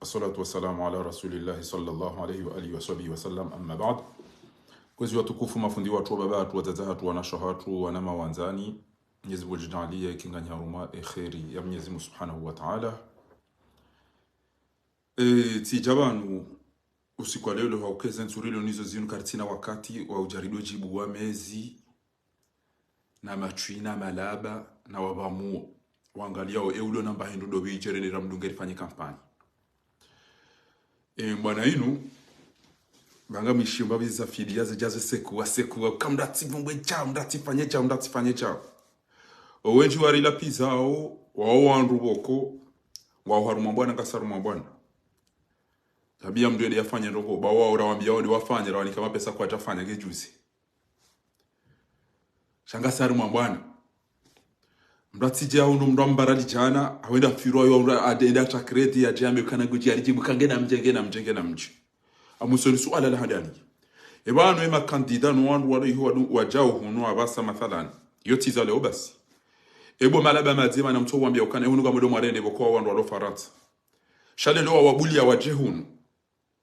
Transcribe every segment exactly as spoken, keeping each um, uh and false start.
والصلاة والسلام على رسول الله صلى الله عليه وآله وصحبه وسلم، أما بعد. Kwezi watukufu, mafundi watru, wababa hatru, wadzadze hatru, wanashe hatru, wanama wandzani, Mwenyezi Mungu yadjaanliye kinga nyi harumwa ye kheri ya Mwenyezi Mungu Subhanahu wa Ta'ala. E, tsidja pvanu usiku wa leo, hauka ze ntsu rilo nizo zinu karitsina wakati wa udja ridjo djibu wamezi na matswi na malaba na wapvamuo. Wangaliao e ulo namba hindru ndo pvi idjere nera mdunge rifanye kampanyi. E, mbwana inu, pvanga mwishi mbapvi za fidiya zidja ze sekuwa, sekuwa, ka mdru atsipvumbwe dja, mdru atsifanye dja, mdru atsifanye dja. Owendji warila pizao, wao wandru pvoko, wao harumwa mbwana, ngasi harumwa mbwana. Tabiya mdru yende yafanye ndrongoo, ba wao rawambiya wao nde wafanye, rawanika mapesa kwadjafanya nge juzi. Sha ngasi harumwa mbwana. Mdru atsidje ahundru mdru ambara lidjana, hawenda firwa yo, mdru ade-, ende ata crédit, yadje yambe kana ngudji, alidjibu ka ngena mdji, ngena mdji, ngena mdji. Amusoni suala la handani. E pvanu e makandida no wandru walo iho wadu-, wadjao hunu apvasa mathalan. Yo tsi za leo basi. Ebo malaba madzima namtso wambiya ukana hunu ngamdjo mwarende pvoko wandru walo Farantsa. Sha leo wawabuliya wadje hunu.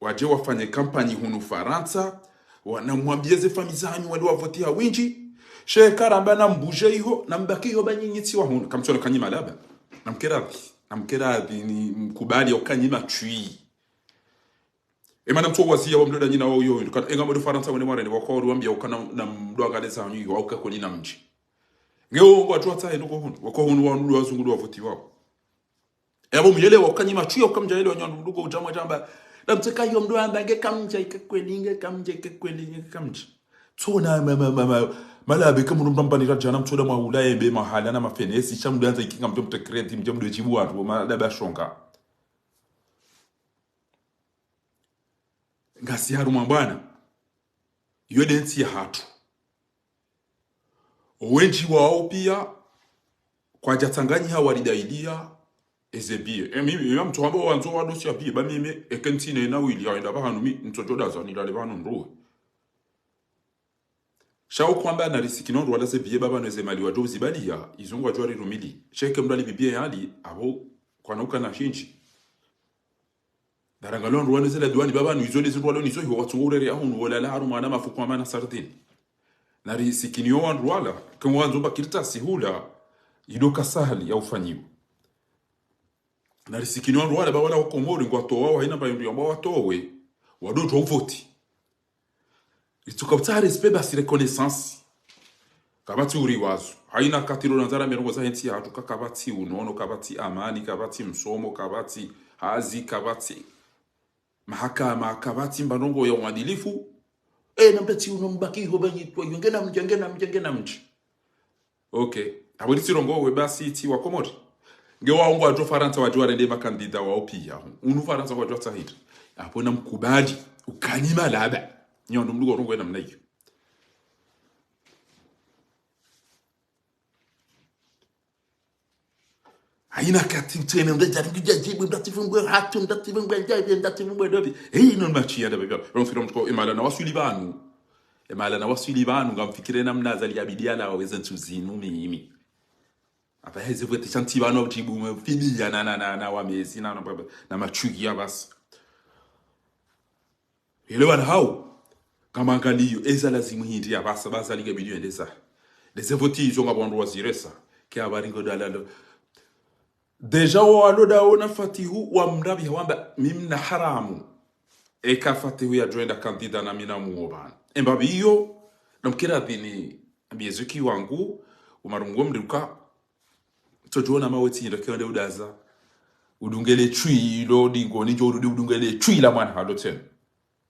Wadje wafanye kampanyi hunu Farantsa, wa-, namwambiye ze famiyi zanyu wali wavoti ha windji. She karamba namdje iho, nambaki iho ba nyinyi tsi wa hunu. Kamtsono ka nyi malaba. Namkeradhi, namkeradhi nimkubali uka nyi matswi. Ema namtso waziya wa mdru nda nyina wao yo, kana e ngamdjo Farantsa wende mwarende, wako wali wambiya ukana namdjo angalia zanyu yo, hauka koni na mdji. Nge wo ngwadjo watsahe ndo ko hunu, wako hunu wandru wazungu ndo wavoti wao. Yapvo muyelewa uka nyi matswi, uka mdjayelewa nyi wandru mdru ko udja mwadjamba. Namtseka yo mdru amba nge kamdja ike kweli, nge kamdja ike kweli, nge kamdja. Tsona ma, ma, ma, ma, malabe ka mdru mdru amba nira djana mtsoda mwa hula yembe mahala na mafenesi, sha mdru andza ike ngamdjo mtre crédit, mdjo mdru djibu wandru, malabe ashonga. Ngasi harumwa mbwana. Yo nde ntsi ya hatru. Owendji wao piya, kwadjatsanganyiha walidayiliya eze biye. E, mi, mi, mtso hamba wandzo wadosiya biye, ba mimi, eke ntsina ina wili, ya enda pvahanu mi, ntsodjo daza, nilale pvahanu ndruwe. Sha ukwamba narisikini ondru wala ze biye ba pvanu eze mali wadjo uzibaliya, izo ngwadjo warirumili. Sha eke mdru ali bibiye yali, apvo kwana uka na shindji. Ndarangalo wandru wanu zela duwani ba pvanu izo nde zindru walo nizo hiwo watsungo urere ahunu wolala harumwa na mafuku ama na sardine. Narisikini yo wandru wala, ke wandzo mba kartasi hula, ido ka sahali ya ufanyiwa. Narisikini wandru wala ba wala wa Komori ngwatowao, haina mba yindru yamba watowe, wadjo uvoti. Ritsuka utsaha respect basi reconnaissance. Kapvatsi uriwazo. Haina katiro na ndzara mirongo za hentsi ya hatru ka kapvatsi unono, kapvatsi amani, kapvatsi msomo, kapvatsi hazi, kapvatsi mahakama, kapvatsi mba ndrongoo ya uadilifu. E, namtsi uno mbaki iho ba nyitwa, yo ngena mdji, ngena mdji, ngena mdji. Ok. Apvo ritsi rongowe basi tsi wa Komori. Nge wao ngwadjo Farantsa wadjo warende makandida wao piya. Unu Farantsa ngwadjo tsahiri. Apvo namkubali. Uka nyi malaba. Nyi wandru mdru ko rongowe namna iyo. Haina kati mtsene mdru djari mdru djadjibu mdru atsipvumbwe hatru mdru atsipvumbwe ndjapvi mdru atsipvumbwe ndopvi. Hei, non matswi ya ndapvi. Ronfiro mtsuko e mahala nawaswili pvanu. E mahala nawaswili pvanu, ngamfikiri namna zali ya bidiya la waweze ntsu zinu mimi. Apvaha eze voti sha ntsi pvanu udjibu mfidiya na, na, na, na wamezi na, na, na matswi ya basi. Yelewana hau. Kamangaliyo, eza lazimu hindri ya basa, basa liga bidiyo endeza. Ndeze voti izo ngapvo wandru waziresa. Ke apvaringo dalalo. Déjà walo dawo na Fatihu wamrapvi hawamba, mimi na haramu. Eka Fatihu yadjo enda kandida na mi namuwo pvanu. Embapvi iyo, namkiradhi ni, ambiye zuki wangu, Umar Mgomri uka, tsodjo ona mawe tsi ndro ke wende udaza. Udunge le tswi lo dingo, nidjo urudi udunge le tswi la mwana halo tsena.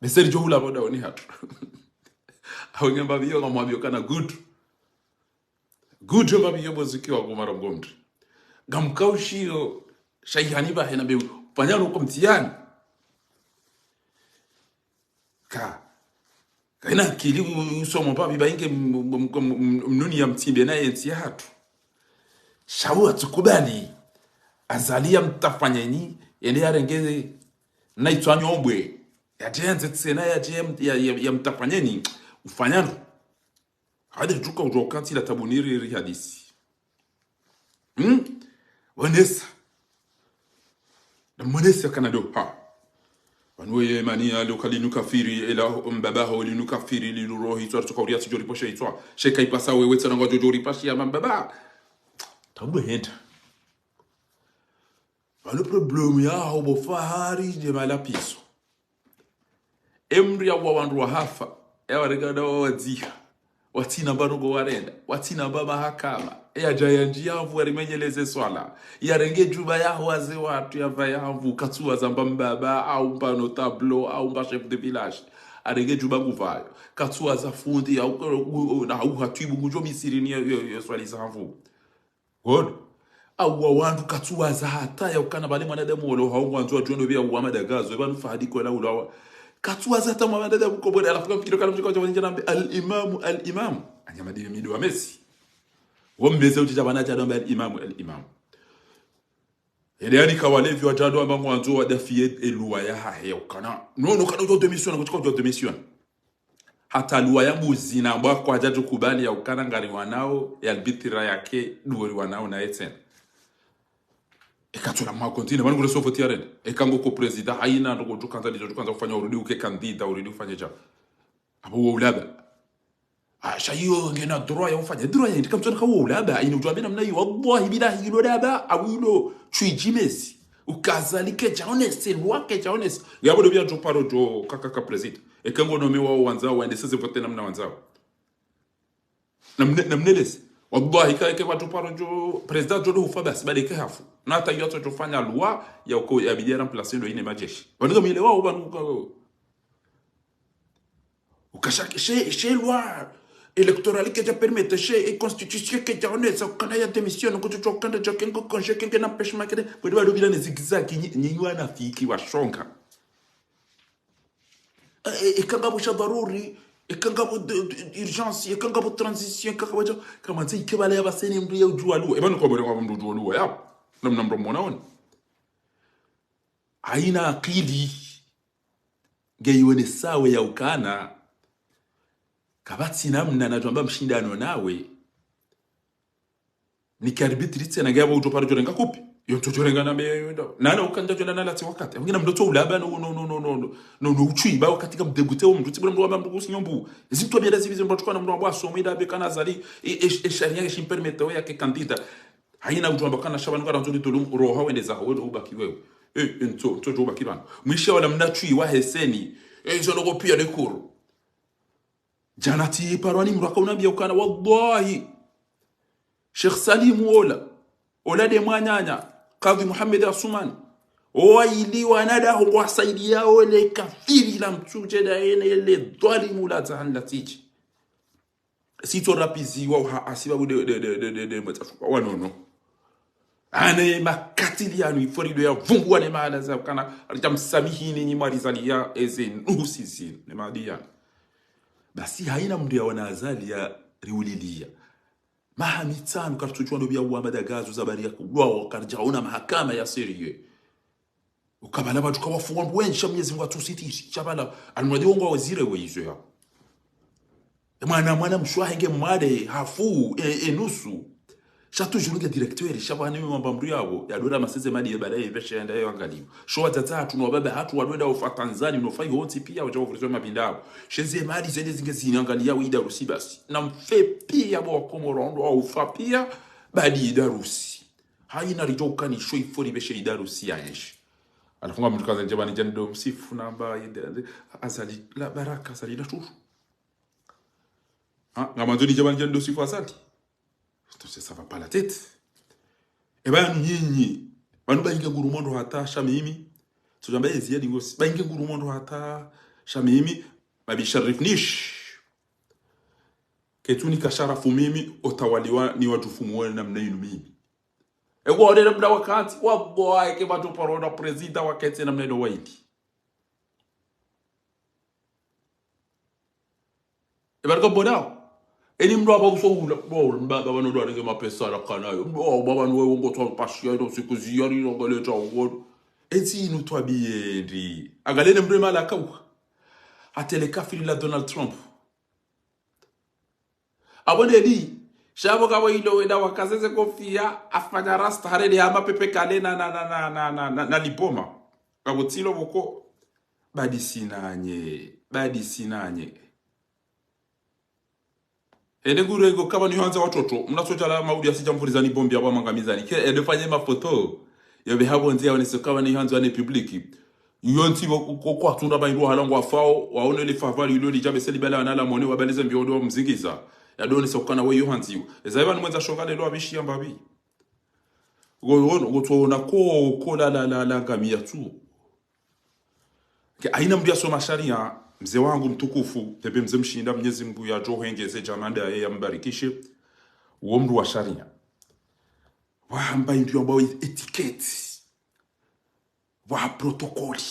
Bese ridjo hula pvo dawo ni hatru. Awe ngembapvi iyo ngamwambiyo kana good. Good mbapvi iyo bo zuki wangu Umar Mgomri. Ngamkaushiyo shayihani pvahe na mbe ufanya nuko mtihani. Ka. Kaina akili u-, usomo pvapvi ba inge m-, m-, m-, m-, mnuni ya mtsimbe na yentsi ya hatru. Sha wo atsukubali. Azali ya mtafanyeni, yende yarenge na itswanyo obwe. Yadje yandze tsena yadje ya, ya, ya, ya mtafanyeni. Ufanya ndro. Hadi tuka udjo kantsi la tabu niri ri hadisi. Hmm? Wanesa. Na mwanesi akana ndo, ha. Pvanu weye mani ya luka linu kafiri, ela mbaba haho linu kafiri, lilu rohi, tswa, tsoka uri atsi djori poshe itswa. Sheka ipasa wewe tsena ngwadjo djori pashi ya mbaba. Tabu henda. Pvanu problème yaho bo Fahari nde malapiso. Emri ya wa wandru wahafa, ya warega na wa wadziha. Watsina mba nongo warenda, watsina mba mahakama. Ya dja ya ndjiya mvu warimenyeleze swala. Ya renge djuba yaho waze watru ya pvaya mvu, katsuwaza mba mbaba, au mba notable, au mba chef de village. Arenge djuba ngupvayo. Katsuwaza fundi, au, au, na au hatwibu ngudjo misiri ni yo, yo, yo swali za mvu. Good. Au wa wandru katsuwaza hata ya ukana pvale mwanadamu wolo hau ngwandzo wadjuwe ndo pvia uwa madagazo, eba nufa hadi kwela ulawa. Katsuwaza hata mwanadamu kobore, alafu kamfikiri kana mshika wacha waninja nambe, "Al-Imamu, Al-Imamu." Anya madini midu wa Messi. Wo mbeze uchicha pvana cha ndo ambe, "Al-Imamu, Al-Imamu." Ele yani kawalevi wa djado amba ngwandzo wadafiye eluwa ya hahe ukana. No, no, kana udjo démissionner, kuchika udjo démissionner. Hata luwa ya mbuzi na mbwa kwadjadjo kubali ya ukana ngari wanao, ya albitira yake, duweri wanao na etsena. Eka tsola mwa continue, mani kule sofo tiarene. Eka ngoko président, haina ndoko djukandza lidjo, djukandza ufanya urudi uke candidat, urudi ufanye dja. Abo wo ulaba. Ah, sha iyo ngena droit ya ufanya. Droit ya ndika mtsona kawo ulaba. Inu djwambe namna iyo, wallahi billahi ilo daba, au ilo tshwidji mezi. Ukazali ke djaonese, lwa ke djaonese. Yabo ndo pvia djo paro djo kaka ka président. Eka ngo nome wao wandzao, waendeseze vote namna wandzao. Namne, namneleze. Wallahi ka eke pvadjo paro djo, président djo ndo hufa basi, bade ke hafu. Na hata iyo atso djo fanya lwa ya uko ya bidi ya remplacer ndo ine majeshi. Wanika mwile wao, wanuka. Ukasha, she, she loi électorale kedja permettre, she, e constitution kedja onesa, ukana ya démission, kutu chokanda chokengo congé kenge na pêche makere, kwede bado bila ne zigizag, nyi, nyi wanafiki wa shonga. E, e, eka ngapvo sha dharuri, eka ngapvo de, de, urgence, eka ngapvo transition, eka ngapvo cha, kama nze ike bala ya basene mndru ya udjuwa luwa. Eba nuko bale kwa mndru udjuwa luwa, ya. Namna mndru mwona oni. Haina akili. Nge iwonesawe ya ukana, kapvatsi namna nadjwamba mshindano nawe, ni ki arbitre tsena nge abo udjo paro djorenga kupi. Yo ntso djorenga na me, yo ndo. Nana ukandja djona na latsi wakati. Ngina mndru tso ulaba no, no, no, no, no, no, no, no, utswiba wakati ka mdégoûté wo mndru, tsibula mndru wamba mndru kusi nyombu. Ezi mtwa biada zibi zemba tukana mndru wamba asome da be kana Azali, e, e, e sharia ngeshimpermettre we yake candidat. Haina udjwamba kana sha pvanu karandzo lidhulumu, roha wende zaho, wende ubaki wewe. E, e, ntso, ntso djo ubaki pvanu. Mwisha wala mna tswi wa heseni. E, izo noko pia lekuru. Djana tsi parwani mndru aka unambia ukana, wallahi. Sheikh Salim wola. Wola nde mwananya. Kadhi Mohamed Assoumani. Owaili wanadaho ngwasaidiao ele kafiri la mtsudje da ene ele dhwalimu la dzahan la tsidji. Sitso rapiziwa uha asiba bu de, de, de, de, de, de, mwetsa fuka wa nono. Ane makatili yanu iforido ya vungu wane mahala za kana, alita msamihini nyi mwari zaliya eze nuhusi zinu, ne madi yanu. Basi haina mndru ya wana Azali ya riuliliya. Maha mitsanu karitsudjuwa ndo pvia uwa madagazo za bari ya kulwawo, karidjaona mahakama ya sérieux. Ukabala pvatsu kawafu wandru wendji sha Mwenyezi Mungu atsusitiri. Sha pvala, almuradi wongo wazire we izo ya. E mwana, mwana mshe wahe nge mwade, hafu, e, e nusu. Sha toujours nge directeur, sha pvani mamba mndru yapvo, ya dora maseze madi ye bala ye pveshe yenda ye angaliwa. Sho wadzadze hatru no wababa hatru wadwenda ufa Tanzania, no fa yontsi pia, wadja wavurizwe mapinda apvo. Sheze madi zende zinge zini angaliya we Idarusi basi. Na mfe pia bo wa Komoro ndo wa ufa pia, badi Idarusi. Haina ridjo ukani sho ifo ripveshe Idarusi ya enshi. Alafu nga mndru kaza ndjeba ni djendo msifu namba ide, ide, Azali, la baraka, Azali, la turu. Ha, nga mandzo ni djeba ni djendo sifu Azali. Entonces, ça va pas la tête. Eba yanu nyinyi. Pvanu ba inge nguru mondo hata sha mimi. Tsudjamba ye Ziyadi ngosi. Ba inge nguru mondo hata sha mimi. Mabi sharif nish. Ketsu nika sharafu mimi, otawaliwa ni wadjufu muwe namna inu mimi. Ego wale mda wakati, wallahi, eke pvatsu paro na prezida waketse namna ino waili. Ebarika bonao. Eni mndru apva kuso ula, bo, mbaba pvanu ndo anenge mapesa alakanayo. Bo, baba nuwe wongo twa pashiya, ino siku ziyari, ino ngale twa wongo. Ezi inu twabiye ndi. Angalie ne mndru emala akauha. Hata ele kafiri la Donald Trump. Apvo ndeli, Sha pvo kapvo ilo wenda wakaze ze kofia, afanya rasta harende hama pepe kale na, na, na, na, na, na, na, na lipoma. Kapvo tsilo pvoko. Badi sinanye, badi sinanye. Ende ngure ngo kaba ni handza watoto, mna soja la maudi asija mvuriza ni bombi aba mangamizani. Ke ende fanye mafoto. Yobe habo nzi yaonese kaba ni handza ne publiki. Iyo ntsi bo ko, ko, kwa tunda ba indru wahala ngwafao, waone le favali ilo lija bese libala wana la mone, wabalize mbio ndo mzingiza. Yadonesa ukana we iyo handziwa. Eza iba ni mwendza shonga lelo abishi ya mbabi. Ngo, ngo, ngo tuona ko, ko la, la, la, la ngamia tu. Ke haina mndru yasoma sharia, mze wangu mtukufu, tebe mze Mshinda, Mnyezi Mngu yadjo hwengeze djamanda ye yambarikishe, uwo mndru wa sharia. Wahamba indru yambao etiketi. Wa protokoli.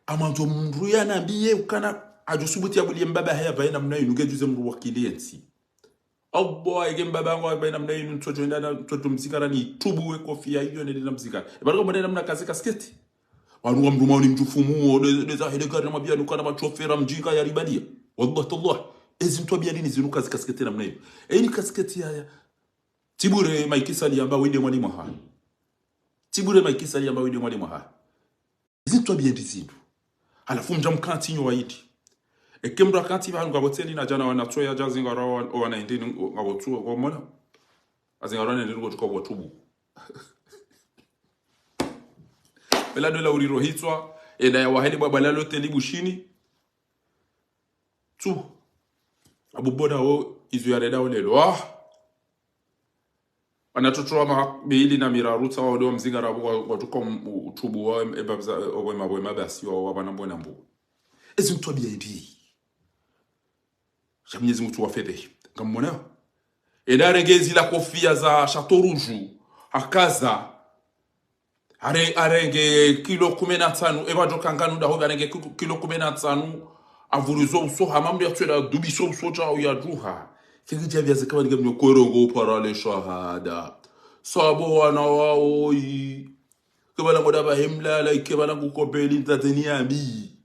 Amandzo mndru yanambiye ukana adjo subuti yabuliye mbaba haya pvaye namna inu, ngedjuze mndru wakili entsi. Abo, eke mbaba yangu abaye namna inu, ntsodjo enda na, ntsodjo mzingara ni tubu we kofia iyo nende na mzingara. Eba niko mbone namna kaze kasketi. Wanu wa mndru maoni mdjufumu, de, de za hele gari na mabia nuka na machofera mjinga ya ribadia. Wallah, tallah. Ezi ntwabia dini zinu kaze kasketi namna inu. Eni kasketi ya, ya. Tibure maikisa liyamba wende mwalimu ha. Tibure maikisa liyamba wende mwalimu ha. Zintwabia ndi zindru. Halafu mdja mkantsi nyo waidi. Eke mndru akantsi pvanu ngapvo tseli na djana wana tsoya dja zingara wa, wana indini ngapvo tsu, ngomona. Azingara wana indini ngotuka watubu. Bela dola uriro hitswa, enda ya wahele baba lalo teli Bushini. Tu. Abu boda wo, izo yarenda wo lelo. Ah! Ana toto wa ma-, mili na miraru tsa wa ule wa mzingara wa, wa tuka m-, u-, utubu wa em-, eba bza, o wema, wema basi wa, wa bana mbona mbu. Ezi ntwabia ndi. Sha Mnyezi Mngu tu wafedhe. Ngamwona? Enda arenge zila kofia za Château Rouge. Hakaza. Are-, arenge kilo kume na tsanu, eba djo kanganu daho, arenge ki-, kilo kume na tsanu, avurizo uso, hama mndru yatswela dubiso uso djao yadjuha. Kiki djabia zikaba nike mnyo kwerongo upara le shahada. Sabo wana waoyi. Kebala ngoda ba hemlala, ikebala ngukopeli, ntateni yambi.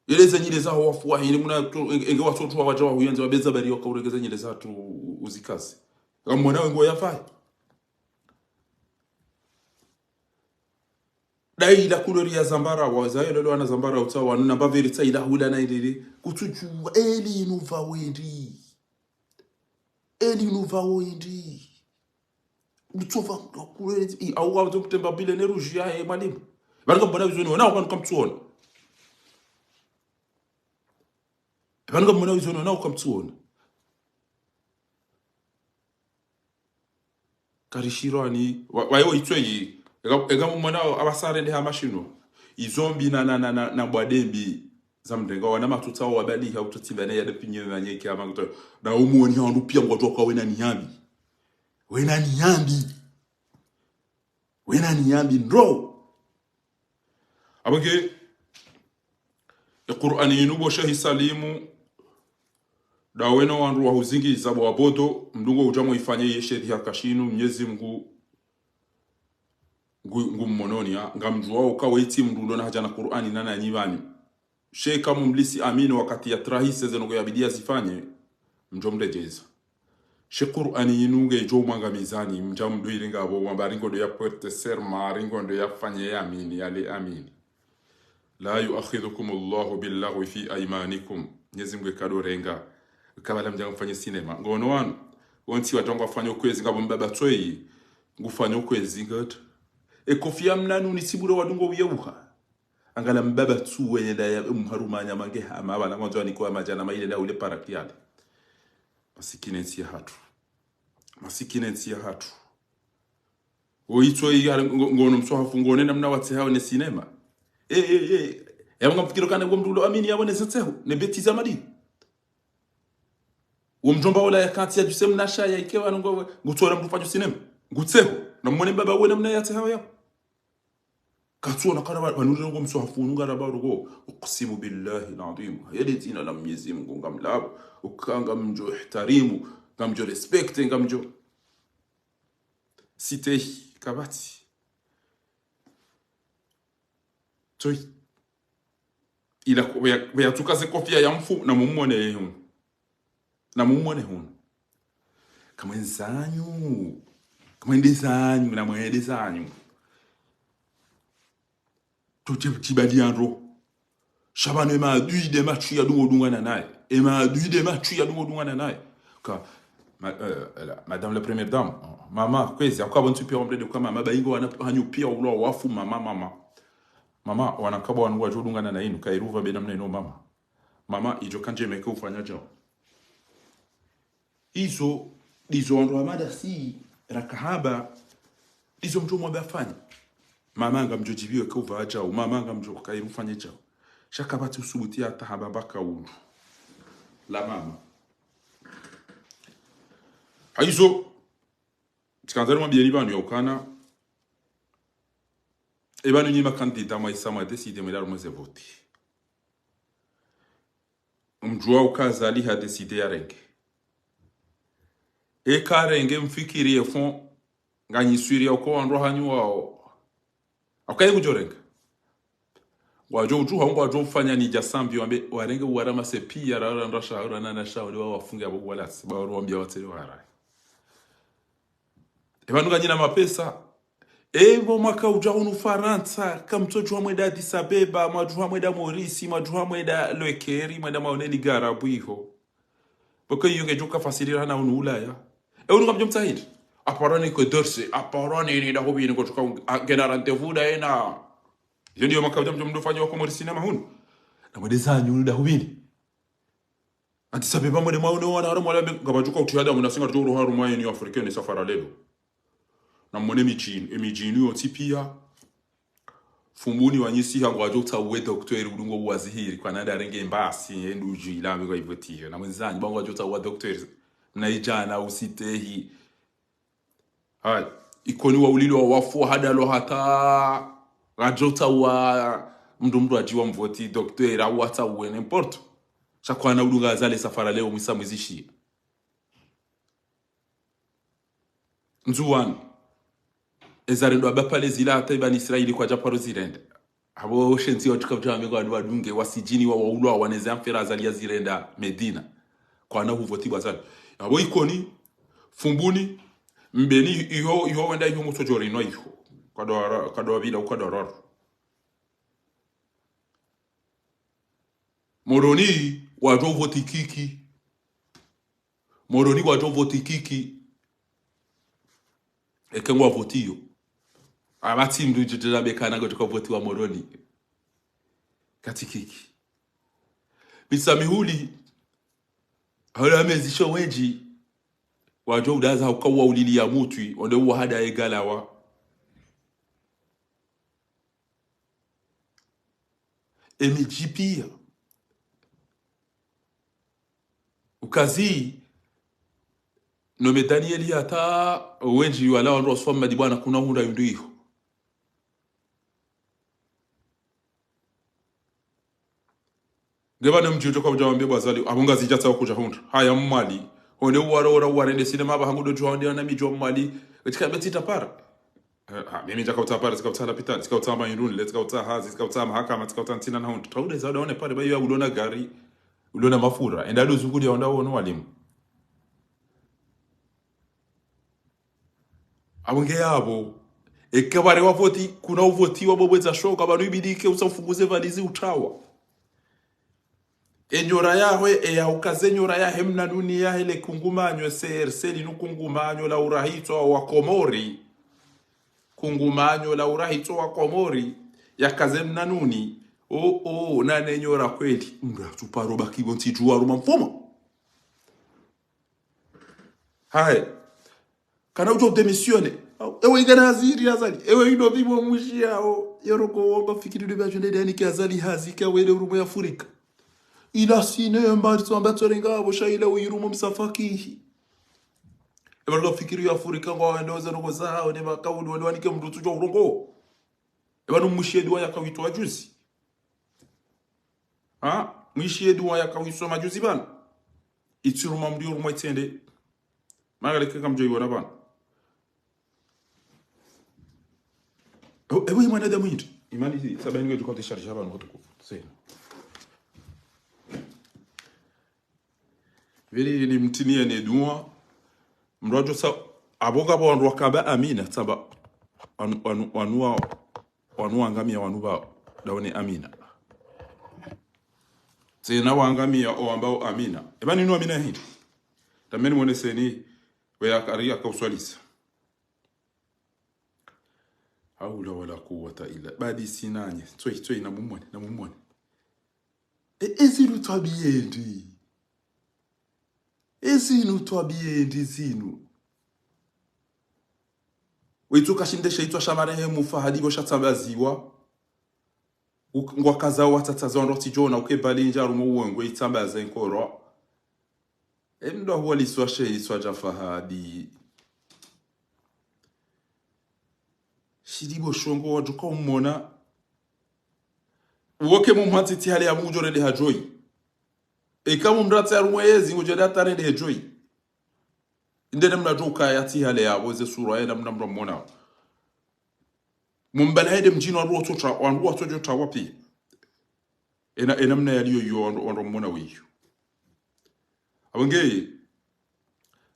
Yele ze nyile zaho wafu wahini, muna to, enge, enge watsotu wa wadja wahuyandze, wabeza bari wakaurenge ze nyile zatru u-, uzikazi. Ngamwona wengo yafayi. Dai la couleur ya zambarau, wazayo lolo wana zambarau utsawa, nuna mbaveri tsa ila hula na ilili. Kutsudjuwa, eli inu pva wendi. Eli inu pva wendi. Mtsova, couleur, i, au wa mtemba bile ne rouge ya, eh, mwalimu. Pvanu ngamwona wizoni, wana, wana kamtsuona. Pvanu ngamwona wizoni, wana, kamtsuona. Karishirwani, wa, wayo itswe yi. Eka, eka mwana abasarende ha mashino. Izombi na, na, na, na, na bwadembi za mrenga, wana matutsa wabali ha ututsi bane ya depinye na nyeke ama kuto. Na umuoni ha wandu pia ngwatoka wena niyambi. Wena niyambi. Wena niyambi ndro. Abage, e Qur'ani yinu bo Shehi Salimu, dawena wandru wahuzingiza bo wabodo, mdungo udja mo ifanye ye sheriha kashinu, Mnyezi Mngu, ngu, ngu mmononi, ha? Ngamdjuwa uka weitsi mndru ndo na haja na Qur'ani na nanyi pvanu. She eka mumlisi amini wakati ya trahise ze ndrongo yabidi yazifanye, mdjo mredjeza. She Qur'ani yinu ngedjo mwangamizani, mdja mdru iringa abo, mwamba ringondo ya porte serment, ringondo ya fanye ya amini, yale amini. لا يؤاخذكم الله باللغو في أيمانكم. Mnyezi Mngu eka ndo renga. Kabala mdja mfanye sinema. Ngono wanu. Wontsi watangwa fanya ukwezi ngapvo mbaba tsweyi. Ngufanya ukwezi ngat. E kofia mnanu ni sibure wadungo uyeuha. Angala mbaba tsu wenye nda ya mharumanya mange hama, abana mwandzo aniko ya madjana maile nda ule parakiale. Masikini ntsi ya hatru. Masikini ntsi ya hatru. Wo itso yi hari ngo-, ngono mswahafu ngone namna watsehao ne sinema. Eh, eh, eh. Ya mnga mfikiro kana ngo mndru ulo amini yabo ne zetseho, ne beti za madi. Wo mdjomba wola ya kantsi ya djuse mnasha ya ikewa ngo, ngutsola mndru fadjo sinema. Ngutseho, na mwone mbaba we namna yatsehao yabo. Katsuona kana ba-, banurire ngo mswahafu nunga raba rugo. أقسم بالله العظيم. Yele dzina la Mnyezi Mngu ngamlabo. Uka ngamdjo ihtarimu, ngamdjo respecte, ngamdjo. Sitehi, kabati. Toi. Ila ko-, beya, beya tuka ze kofia ya mfu, na mumone hunu. Na mumone hunu. Kamwendezanyu. Kamwendezanyu, namwendezanyu. Totse tibali yandro. Sha pvanu emaadui nde matsu yadungo dungana naye. Emaadui nde matsu yadungo dungana naye. Ka, ma-, euh, la, Madame la Première Dame, mama, kwezi, haka pvo ntsu piya wamrende kwa mama, ba ingo wana hanyu piya ulo wafu, mama, mama. Mama, wana kabo wanu wadjo dungana na inu, kairuva bena mna inu, mama. Mama, idjo kandje meke ufanya djao. Izo, ndizo wandru wa madasi, rakahaba, ndizo mdjo mwambe afanye. Mama ngamdjo djibiwe ke uva djao, mama ngamdjo kairi ufanye djao. Sha kapvatsi usubuti hata haba mbaka ulu. La mama. Hayizo, tsikandza rimwambiyeni pvanu ya ukana, epvanu nyi makandida mwahisa mwadécidé mwende harumwa ze voti. Mdjuwa uka Azali hadécidé yarenge. Eka harenge mfikiri efon nganyiswiri ya uko wandru hanyu wao. Haka ye ngudjo renga. Ngwadjo udjuha ngwadjo ufanya ni dja sambi wambe warenge uwara masepi ya rara ndra shahura na na shahura wa wafunge abo walasi. Ba waruwambia watsele waharayi. Epvanu nganyina mapesa. Epvo mwaka udja hunu Farantsa, kamtsodjuha mwenda Addis Abeba, mwadjuha mwenda Maurice, mwadjuha mwenda Lekeri, mwenda maoneni garabu iho. Pvoko iyo ngedjo kafasirira na hunu Ulaya. E hunu ngamdjo mtsahiri. Aparani ke dorse, aparani ni dahubini kotsuka un-, a, ngena rendez-vous da ena. Iyo ndiyo mwaka udja mdjo mdofanya wako Maurice na mahunu. Namwendezanyu dahubini. Addis Abeba mwende mwaone wana harumwa lambe, ngapvadjuka utihada muna singa toro harumwa Union Africaine safara lelo. Namwone emidji inu, emidji inu yontsi piya. Fumbuni wanyisiha ngwadjo utsaha uwe docteur udungo uwazihiri, kwana nda renge mbasi, endu udju ilambe kwa ivotiyo. Namwendezanyu, ba ngwadjo utsaha uwa docteur, na idjana usitehi. Hayi, Ikoni waulilwa wafu, hadalwa hata, ngadjo utsaha uwa mdru mdru adjiwa mvoti, docteur, au watsaha uwe n'importe. Sha kwana udunga Azali safara leo mwisa mwizishiya. Ndzuwani. Ezarendwa ba pale zila hata ibani Israeli kwadja paro zirende. Abo shenzi watsuka udja wambe ngwandru wadunge, wasidjini wa waulwa, waneze amfera Azali yazirenda Medina. Kwana huvoti bwa Azali. Abo Ikoni, Fumbuni, Mbeni, iho, iho wenda iho mutsodjori no iho. Kadwara, kadwabila, kadwararu. Moroni, wadjo voti Kiki. Moroni ngwadjo voti Kiki. Eke ngwa votiyo. Apvatsi mdru djodjela bekana ngotsuka voti wa Moroni. Katsi Kiki. Misamihuli. Hawula mezisho wendji. Wadjo udaza uka uwa ulili ya mutwi. Onde uwa hada egalawa. Emidji piya. Ukazi, no me Danieli hata wendji wala wandru waswama di bwana kuna hundra yundru iho. Ngepvanu mdji udjo ka udja wambe bwa Azali, abo Ngazidja tsaha kudja hundra. Haya Mwali. Honde uwarora uwarende sinema ba hangu dodjo wande wana midji wa Mwali. Etsika betsi tapara. Eh, ha, mimi ndjaka utsaha pare, tsika utsaha lapitali, tsika utsaha mahinduni, le tsika utsaha hazi, tsika utsaha mahakama, tsika utsaha ntsina na hundru. Taude za udaone pare, ba iyo ya ulona gari, ulona mafura. Enda ndo zunguliya wanda wono walimu. Abo nge yabo. Eka pare wavoti, kuna uvoti wa bobweza shoka, pvanu ibidi ke usa ufunguze valizi utawa. Enyora yahe, eya ukaze nyora yahe mnanuni yahe le kungumanyo, C R C linu kungumanyo la urahitswa wa Komori. Kungumanyo la urahitswa wa Komori, yakaze mnanuni. O, o, nane nyora kweli. Mdru atsuparo baki pvo ntsi djuwa ruma mfumo. Haye. Kana udjo udémissionner. Ewe ingana haziri Azali. Ewe ino pvipvo mwishi yao. Yoroko wamba fikiri ndo pvadjo nde dani ke Azali hazi ke wele urumwe Afrika. Ila sine mba tso amba tsorenga abo sha ila uyirumo msafakihi. Eba ndo fikiri ya Afrika ngwa wende oze rongo zao, ne makaulu, wende wanike mdru tsudjo urongo. Eba no mwishi edua yakawitwa juzi. Ha? Mwishi edua yakawiswa majuzi pvanu. Itsiruma mdru urumwa itsende. Magaleke kamdjo iwona pvanu. Ewe, ewe, imani adamu yindri. Imani si, saba yinu ngedjo kwa télécharger pvanu watukufu. Sena. Pvili ni mtini ya ne dua. Mndru adjo sa, apvo kapvo wandru wakamba Amina, tsamba, wanu, wanu, wanu wa, wanu wangamiya wanu pvwa, daone Amina. Tsena wangamiya owambao Amina. Eba ninu Amina hindri? Tameni mwoneseni, we akari akauswalisa. Hawla wala quwwata illa. Badi sinanye. Tsoi, tsoi, namumone, namumone. E, ezinu twabiya ndri? Ezinu twabiya ndri zinu? Wetsu kashinde sha itswa sha marehemu Fahadi pvo shatsambaziwa. Uk-, ngwakaza watsatsaza wandru watsidjona, uke bali ndja harumwa uwengwe itsambaza inkoro. E mndru ahuwaliswa she iswa dja Fahadi. Shili pvo shongo wadjuka umona. Woke mumhatsi tsi hale ya mudjo rende hadjoi. Eka mumratsi harumwa yezi ngudjo rende hata rende hadjoi. Inde namna djo ukaya tsi hale yapvo ze sura ye namna mndru amona. Mumbala hende mdjini wandru watsotsa, wandru watsotsa wapi. Ena, ena mna yaliyo yo wandru, wandru mona wiyo. Apvo nge,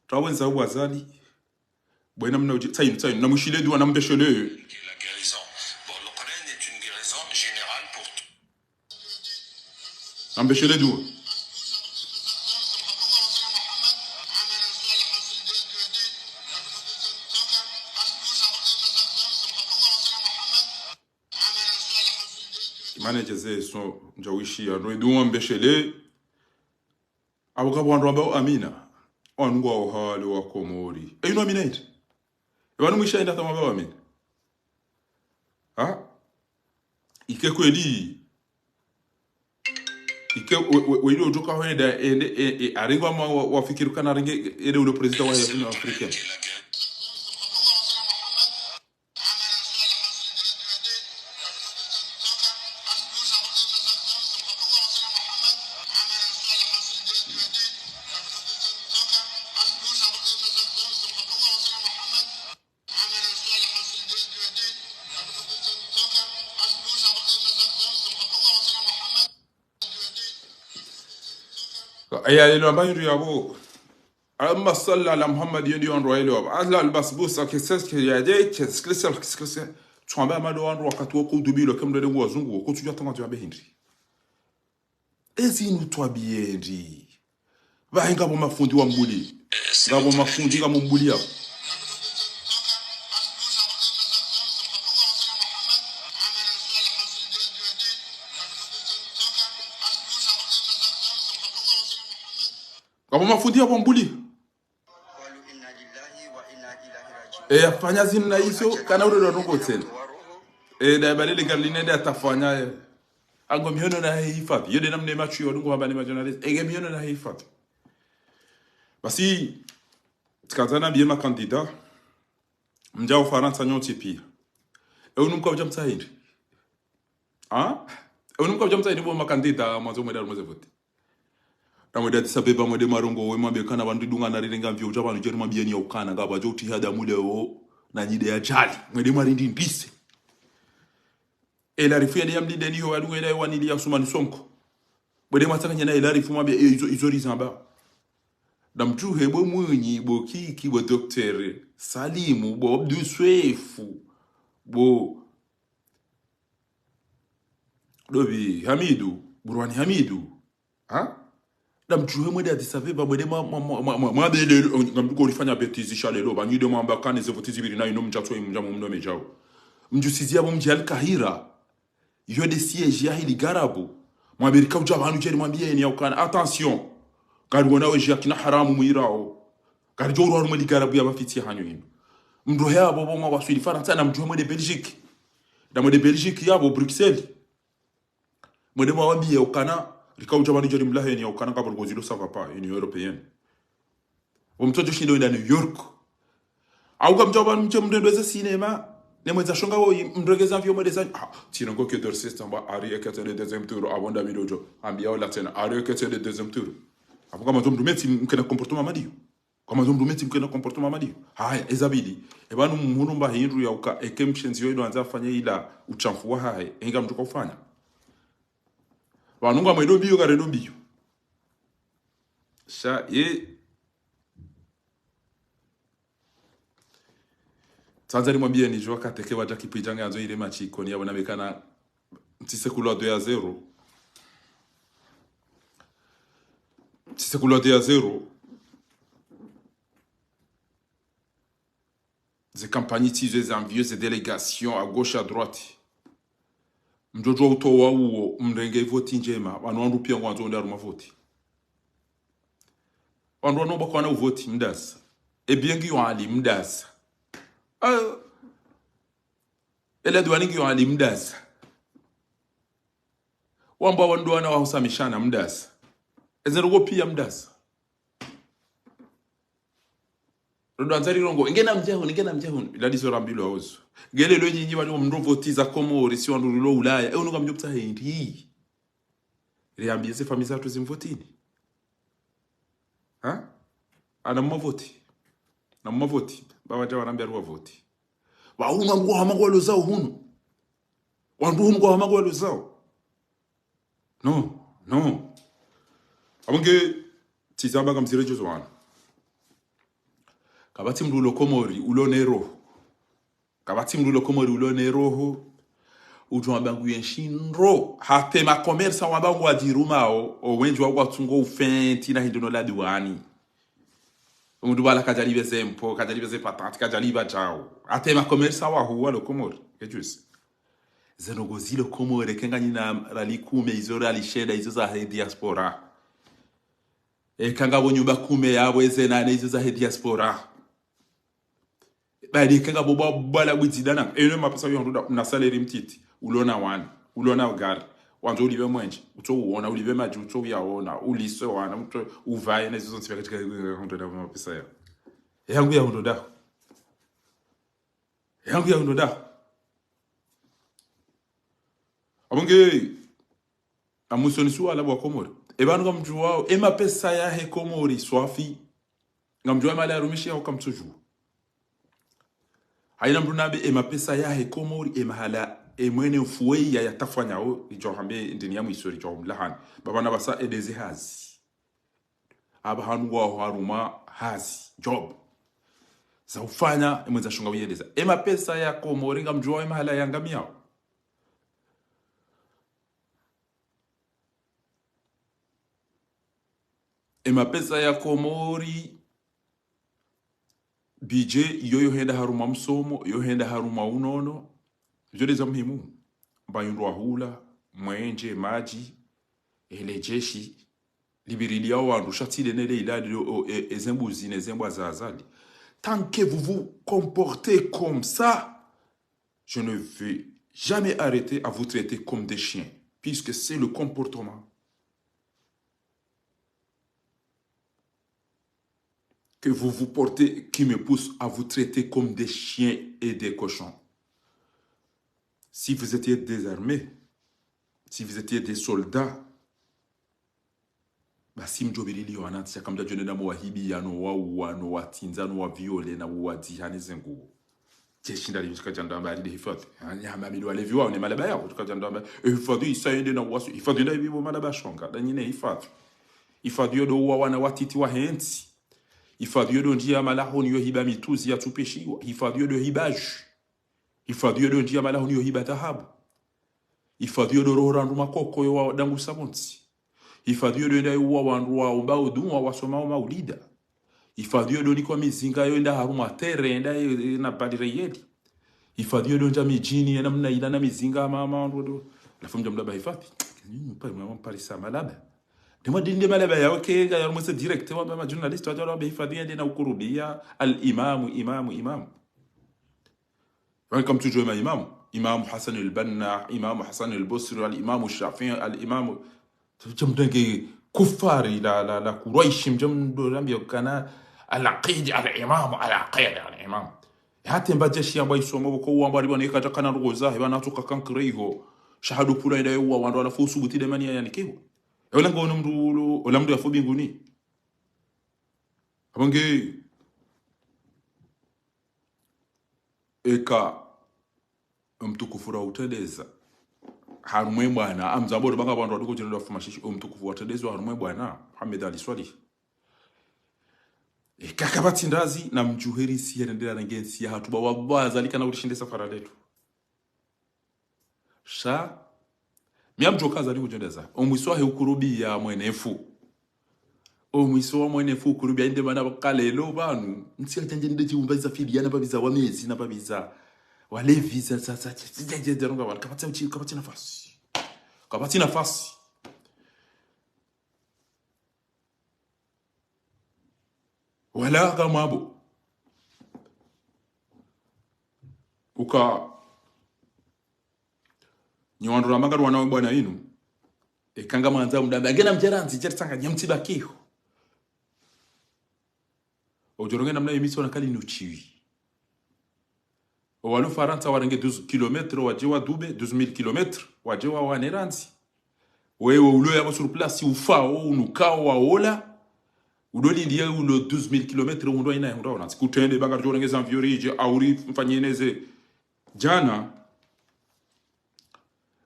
tawendza uwazali. Bwena mna udji, tsayinu, tsayinu, namwishile duwa, nambeshele. La guérison. Bon, le Coran est une guérison générale pour tout. Nambeshele duwa. Imane djeze so, ndjawishi, ya, no, duwa mbeshele. Apvo kapvo wandru wambao Amina. Wanu ngwao hale wa Komori. E, inu Amina hindri? E, pvanu mwisha hindri hata mwambao Amina? Ha? Ike kweli. Ike we, we, we ile udjoka hwenda, ende, e, e, arengwa ma wa, wafikiri kana arenge, ende ule prezida wa Union Africaine. Aya, lelo amba hindru yapvo. Allahumma salli ala Muhammad, yo ndiyo wandru waelewa. Ala albasbusa, kese, kese, yade, kese, kese, kese, kese. Tswamba amado wandru wakati wo kudubilwa, ke mndru ende ngu wazungu, wo kutsudja tanga tswamba hindri. Ezinu twabiya ndri? Pvahe ngapvo mafundi wa Mbuli. Ngapvo mafundi ngapvo Mbuli yapvo. Ngapvo mafundi yapvo Mbuli. E, yafanya zinu na izo, kana ule ndo ndrongo tsena. E, da balele gari line nde atafanya, e. Ango mihono na hifadhi. Yo nde namna matwi yo ndrongo hamba ni majournaliste. Enge mihono na hifadhi. Basi, tsikandza nambiye makandida. Mdja Ufarantsa nyontsi piya. E, unu mkao udja mtsaha hindri? Ha? E, unu mkao udja mtsaha hindri pvo makandida mwandzo mwende harumwa ze voti. Na mwende Addis Abeba, mwende mwarongowe, mwambe kana pvanu ridungana rirenga mvio udja pvanu djeri mwambiyeni ya ukana, ngapvo adjo utriha damu leo, na nyide ya djali. Mwende mwarindindise. E, la rifu yende ya mlindeni yo, wadunga ila yo wanili ya Usumani Sonko. Mwende mwatsanganye na e la rifu mwambe, e, izo, izo rizamba. Na mdjuhe bo Mwinyi, bo Kiki, bo Docteur Salimu, bo Abdou Soefo, bo Dobi Hamidu, Burwani Hamidu. Ha? Na mdjuhe mwende Addis Abeba, mwende mwa, mwa, mwa, mwa, mwa, mwa bele, ngamduko rifanya bêtise sha lelo, pvanu nde mwamba kana ze voti zipviri na inu mdja tso, mdja mumno medjao. Mdjusizi yapvo mdji Al Kahira. Yo nde siège ya hili garabu. Mwambie rika udja pvanu djeri mwambiyeni ya ukana. Attention. Ngari wona wedji ya kina haramu mwirao. Ngari djo urwa harumwa li garabu ya mafitsi hanyu inu. Mdrohe yapvo pvo mwawaswili Farantsa na mdjuhe mwende Belgique. Na mwende Belgique yapvo Bruxelles. Mwende mwawambiye ukana, rika udja pvanu djeri mlaheni ya ukana ngapvo ndrongo zilo ça va pas, Union Européenne. Wo mtsodjo shinda wenda New York. Au kamdja pvanu mdje mrendweze cinéma, ne mwendza shonga wo mrengeza vio mwendeza, ah, tsi ndrongo ke dorse tsamba, ari ekete le deuxième tour, apvo nda midojo, ambiya ola tsena, ari ekete le deuxième tour. Apvo kama zo mndru metsi mkena comportement madiyo. Kama zo mndru metsi mkena comportement madiyo. Haya, ezabidi. E pvanu mhunu mba hindru ya uka, eke mshenzi yo ilo andza afanye ila uchamfu wa hahe, enga mndru ka ufanya. Pvanu ngamwendo mbiyo, karendo mbiyo. Sha, ye, Tsandza nimwambiyeni djuwa kateke wadja kipvwidja nge andzo ile match Ikoni yabo na bekana ntsi sekulwa deux à zéro. Ntsi sekulwa deux à zéro. Ze kampanyi tsizo, ze avion, ze délégation à gauche, à droite. Mdjodjuwa utowa uwo, mrenge ivoti ndjema, wanu wandru piya ngwandzo wende harumwa voti. Wandru wanu bakwana uvoti, mdasa. Ebiye ngiyo hali, mdasa. Ah. Ela duwani ngiyo hali, mdasa. Wambwa wandru wana wahusamishana, mdasa. Eze ndrongoo piya, mdasa. Rodo andzari rongoa, ngena mdja hunu, ngena mdja hunu. Ila ndizo rambilwa ozo. Nge leo nyinyi wali mndro voti za Komori, si wandru rilo Ulaya. E unu kamdjo pvutsaha hindri. Riambiye ze famiyi zatru zimvotini. Ha? Ana mumavoti. Na mumavoti. Baba dja warambia ruwa voti. Wa hunu ngwahama ngwalozao hunu. Wandru hunu ngwahama ngwalozao. Non, non. Apvo nge, tsizamba ngamzire djozo wana. Kapvatsi mndru ulo Komori, ulo ne roho. Kapvatsi mndru ulo Komori, ulo ne roho. Udjo wamba nguye nshindro. Hata ema commerçant wamba ngwadjirumao, o wendji wao ngwatsungo ufenti na hindru no la duwani. Mndru bala kadjalipve ze mpo, kadjalipve ze patente, kadjalipva djao. Hata ema commerçant wahuwa lo Komori. Kedjusi. Ze ndrongoo zilo Komori, eka nganyina riali kume izo riali shenda izo zahe diaspora. Eka ngapvo nyumba kume yapvo eze nane izo zahe diaspora. Badi eka ngapvo bwa-, bwala bwidzi dana. Eno mapesa yo hondro da, na salaire mtiti. Ulo na wana. Ulo na gari. Wandzo ulipve mwenje. Utso uona, ulipve madji, utso uyaona. Ulise wana, utso uvaye na izo zontsi pia katika hondro da mapesa ya. Yangu ya hondro da. Yangu ya hondro da. Apvo nge, amwisoni suala bo wa Komori. E pvanu ngamdjuwao, e mapesa yahe Komori swafi. Ngamdjuwao e mahala yarumishiha hau kamtsudjuwa. Hayina mndru nambe e mapesa yahe Komori, e mahala, e mwene ufuweyi ya yatafanyao, idjo hambe ndini ya mwiso idjo mlahani. Baba na basa edeze hazi. Apvahanu ngwaho harumwa hazi, job. Za ufanya, e mwendza shunga uyendeza. E mapesa ya Komori, ngamdjuwao e mahala yangamiyao. E mapesa ya Komori, budget, iyo yo henda harumwa msomo, yo henda harumwa unono. Izo nde za muhimu. Mba yundru wahula, mwenje, madji, ele jeshi, libirili ya wandru, shatsi le nele ilali, o, e, e zembuzi, ne zembwa za Azali. Tant que vous vous comportez comme ça, je ne vais jamais arrêter à vous traiter comme des chiens, puisque c'est le comportement que vous vous portez qui me pousse à vous traiter comme des chiens et des cochons. Si vous étiez des armées, si vous étiez des soldats, basi mdjo birili yo wanantsi, sha kamdja djo nena mo wahibiya, no wauwa, no watsindza, no waviole, na uwadziha ne zenguo. Jeshi ndali shika djandamba ali nde hifadhwi. Ani hama midu walevi wao ne malaba yao, shika djandamba, e hifadhwi isa yende na uwasu, hifadhwi nda ibibo malaba shonga, nda nyine hifadhwi. Hifadhwi yo ndo uwa wana watiti wahe ntsi. Hifadhwi yo ndo ndjiya malahoni yo hiba mitsuzi ya tsupeshiwa. Hifadhwi yo ndo hiba ju. Hifadhwi yo ndo ndjiya malahoni yo hiba dhahabu. Hifadhwi yo ndo roho randru makoko yo wadangusa pvontsi. Hifadhwi yo ndo yenda yo uwa wandru wa umbao dunwa wasomao maulida. Hifadhwi yo ndo nikwa mizinga yo yenda harumwa terrain yenda ye, ye na bali reyeli. Hifadhwi yo ndo ndja midjini ye namna ila na mizinga ma, ma, ndo, ndo. Halafu mdja mlaba hifadhwi. Nini mpa, mpa, mparisa malaba. Nde mwa dinde malaba yao ke, nga ya rumwese direct, wamba ma journaliste, wadja wamba hifadhwi yende na ukurubiya, al imamu, imamu, imamu. Wani kamtsudjuwa ma imamu. Imamu Hassan al-Banna, Imamu Hassan al-Basri, al-Imamu Shafi'i, al-Imamu. Mdja mdrenge kufari la, la, la Kuraishi, mdja mdo rambia kana al-Aqid al-Imamu, al-Aqid al-Imamu. Hata mba jeshi yamba isoma, boko wamba riba ne kadja kana rogoza, heba natsu kakankire iho. Shahadu pula yenda yo uwa wandru halafu usubuti nde mani ya yanikiho. Ewe langa ono mndru ulo, ola mndru yafo mbinguni. Apvo nge, eka, omtukufu ra utrendeza harumwa e bwana, amzambo ri banga wandru waduko djirenda wafuma shishi, omtukufu watrendeza harumwa e bwana, Mohamed Ali Soilihi. Eka kapvatsi ndazi, namdjuhe ri si yarendela na nge ntsi yahatru ba wallahi Azali kana urishinde safara letru. Sha, mi ngamdjuo ka Azali ngudjondeza. Omwiso wahe ukurubia mwenefu. Omwiso wa mwenefu ukurubia inde mana pvaka leo pvanu. Ntsi ya djandje nde djiumba iza filiya na pvapviza wamezi na pvapviza walevi za, za, za, za, za, za, za, za, pvanu. Kapvatsi uchi, kapvatsi nafasi. Kapvatsi nafasi. Wala kamwabo. Uka nyi wandru ramba ngari wana we bwana inu. Eka ngamwandza mdambe. Ngena mdjera ndzi djeri tsanga nyamtsi bakiho. Udjoronge namna ye mitso na kali nuchiwi. Owalo Farantsa warenge douze kilomètres wadje wa dube, douze mille kilomètres wadje wa wane randzi. Wewe ulo yapvo sur place ufao, unukao, waola. Ulo lindi ye ulo douze mille kilomètres, undo ina hundra ona. Kutrende ba ngaridjo renge za mvio ridje, auri mfanye neze. Djana.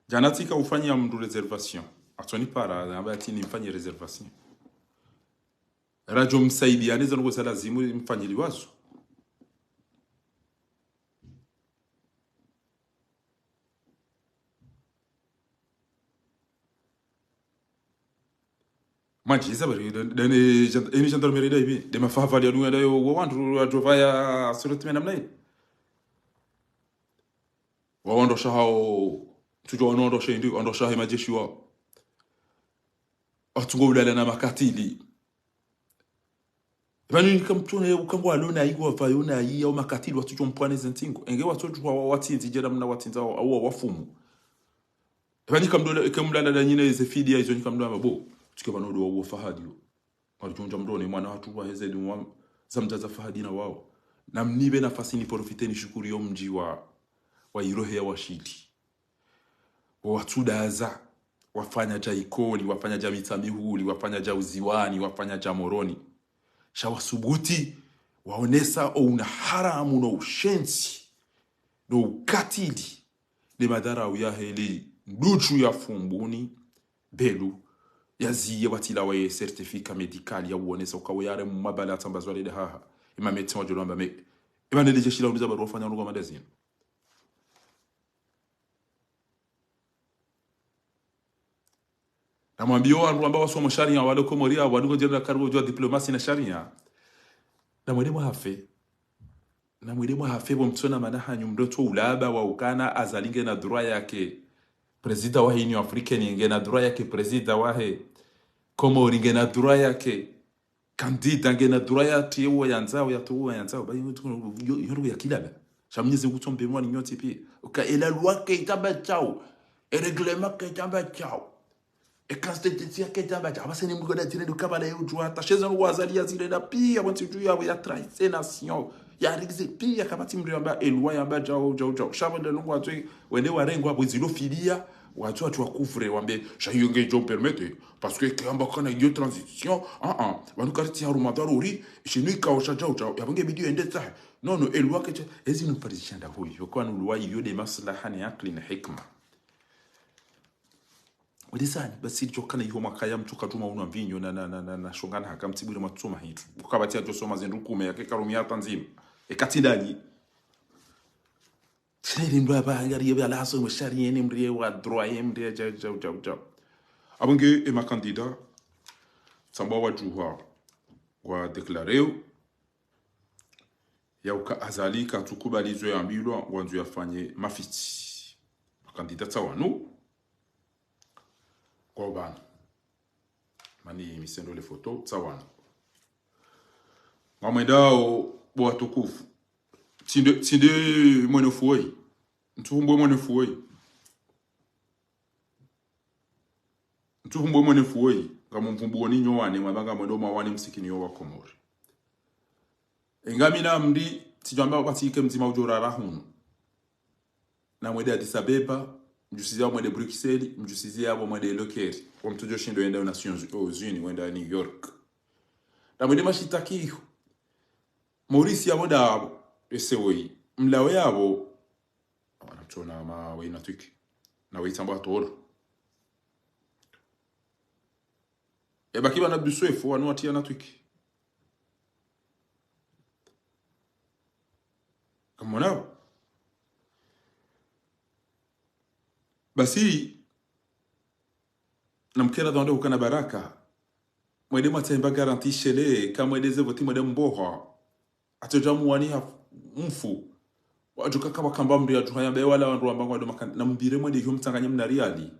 Djana tsika ufanya mndru réservation. Atsoni para, amba ati nimfanye réservation. Radjo msaidia, neza nuko za lazimu mfanyiliwa zo. Mwadjiza bari, de, de, de, gen-, eni gendarmerie da ibi, de mafahavali ya dunga da yo, wa wandru wadjopvaya suruti mena mnayi. Wa wandru shahao, tsudjo wandru shaha indi, wandru shaha majeshi wa. Watsungo ulala na makatili. Pvanu nika mtsona ye ukangwa alo nayi, wapvayo nayi, ya umakatili watsudjo mpwane ze ntsingo. Enge watsudjo wa, wa, watsindzi djera mna watsindza wa, wa, wafumu. Pvanu nika mdola, eka mlala da nyina yeze fidiya izo nika mdola mabo. Tsuke pvanu ndo wa, wa Fahadi yo. Ngaridjo ndja mdrone mwana hatru wa heze dunwa za mdjaza Fahadi na wao. Na mnipve nafasi ni profite ni shukuri yo mdji wa, wa irohe ya washili. Watsudaza, wafanya dja Ikoli, wafanya dja Mitsamihuli, wafanya dja Uziwani, wafanya dja Moroni. Sha wasubuti, waonesa o una haramu no ushenzi, no ukatili, ne madharau ya heli, nduchu ya Fumbuni, Belu, ya ziye watila waye certificat médical ya uonesa uka we yare mabala atamba zwale de haha. Ima médecin wadjo lwamba me, ima nele jeshi la undiza baru wafanya nuko madazini. Namwambie wandru amba wasomo sharia, walo Komori, walo ngo djera karu djua diplomasi na sharia. Namwele mwahafe. Namwele mwahafe bo mtsona mana hanyu mdru tso ulaba wa ukana Azali ngena droit yake. Président wahe Union Africaine ngena droit yake, président wahe Komori ngena droit yake. Candidat ngena droit ya tiye uwo yandzao, ya towe uwo yandzao. Ba yo, yo, yo, yo ya kilala. Sha Mwenyezi Mungu tsombe mwani nyontsi pia. Uka e la loi ke itamba tsao. E règlement ke itamba tsao. E constitution ke itamba tsao. Aba sene mngu da tine du kabala yo djua. Ta sheza no Azali ya zile na pia, wanti djuu ya, ya trahir nation. Ya rigize pia kapvatsi mdru yamba e loi yamba tsao, tsao, tsao. Sha wende longo watwe, wende warengwa, bwe zilo fidiya. Watwe, watwe wa couvre, wambe, sha yo nge djo permettre. Parce que kamba kana iyo transition, ah, ah, wanu karti haruma dharuri, shinu ikao sha djao djao, ya bange bidi yende tsahe. Non, non, e loi ke tsa, ezi nufarizisha nda hoyi, yo kwanu loi iyo de maslaha ne akli na hikma. Walisani, basi djo kana iho makaya mtsuka tuma unwa mvinyo na, na, na, na, na shongana haka mtsibure matsuma hitu. Ukabati ya djo soma zindru kume yake karumi ya tanzima. E katindani. Tsina ile mdru aba ngari yebe alaso mshari yene mdru ye wa droit ye mdru ye djau, djau, djau, djau. Abo nge e makandida, tsamba wadjuha, wa déclareo, ya uka Azali katsukubali zo yambilwa, wandzo yafanye mafiti. Makandida tsa wanu, kwa ubana. Mani misendo le foto, tsa wanu. Ngamwendao, bo watukufu. Tsinde, tsinde mwene fuoi. Ntsuhumbwe mwene fuoi. Ntsuhumbwe mwene fuoi. Ngamumvumbuoni nyo wane, mwabanga mwendo mwawane msikini yo wa Komori. Engamina mdi, tsidjwamba watsike mdzima udjo rara hunu. Namwende Addis Abeba, mdjusize abo mwende Bruxelles, mdjusize abo mwende Loquerie. Wa mtsudjo shindo yenda Nations Unies, wenda New York. Namwende mashitaki iho. Maurice yabo ndabo, ese woyi. Mlawe yabo. Wana mtsona ma woyi na twiki. Na woyi tsamba toro. Ebaki bana Abdou Soefo, wanu watiya na twiki. Mwanao. Basi, namkera dha wandru hukana baraka. Mwende mwatsahe mba garantie shele, ka mwende ze voti mwende mboha. Atsoja muwani ha mfu. Wadjuka kaba kamba mndru yadjuha yambe wala wandru wamba ngwado makani. Namvire mwende iho mtsanganye mna riali.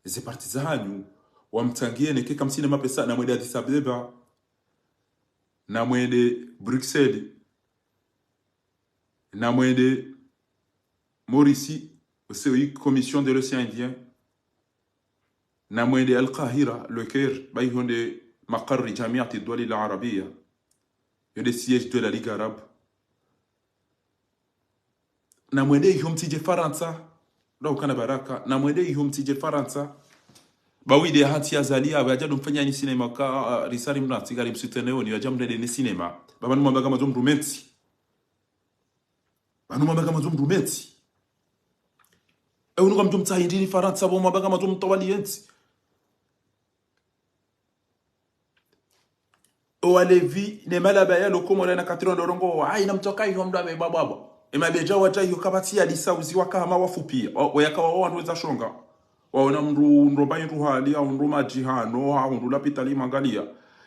Ze parti zahanyu. Wamtsangiye neke kamsina mapesa. Namwende Addis Abeba. Namwende Bruxelles. Namwende Maurice, c'est une commission de l'océan Indien. Namwende Al-Qahira, le Caire, ba iho nde مقر جامعة الدول العربية. Yo nde siège de la Ligue arabe. Namwende iho mtsidje Farantsa. Ndo hukana baraka. Namwende iho mtsidje Farantsa. Ba wende hantsi Azali, awe aja ndo mfanya ni cinéma ka, ah, risari mnatsi, kari msoutenir oni, aja mrende ni cinéma. Ba pvanu mwamba kama zo mndru mentsi. Pvanu mwamba kama zo mndru mentsi. E unu kamdjo mtsaha hindri ni Farantsa, bo mwamba kama zo mtawali yentsi. O walevi, ne malaba ya loko mwana na katiro ndo rongowa, ayi namtsoka iho mndru ame bwabwabwa. E mabeja wadja iho kapvatsi ya lisa uzi waka hama wafupia. O, o yakawa wandru wendza shonga. Waona mndru, mndru mba hindru hali, au mndru madji hano, au mndru lapitali mwangalia.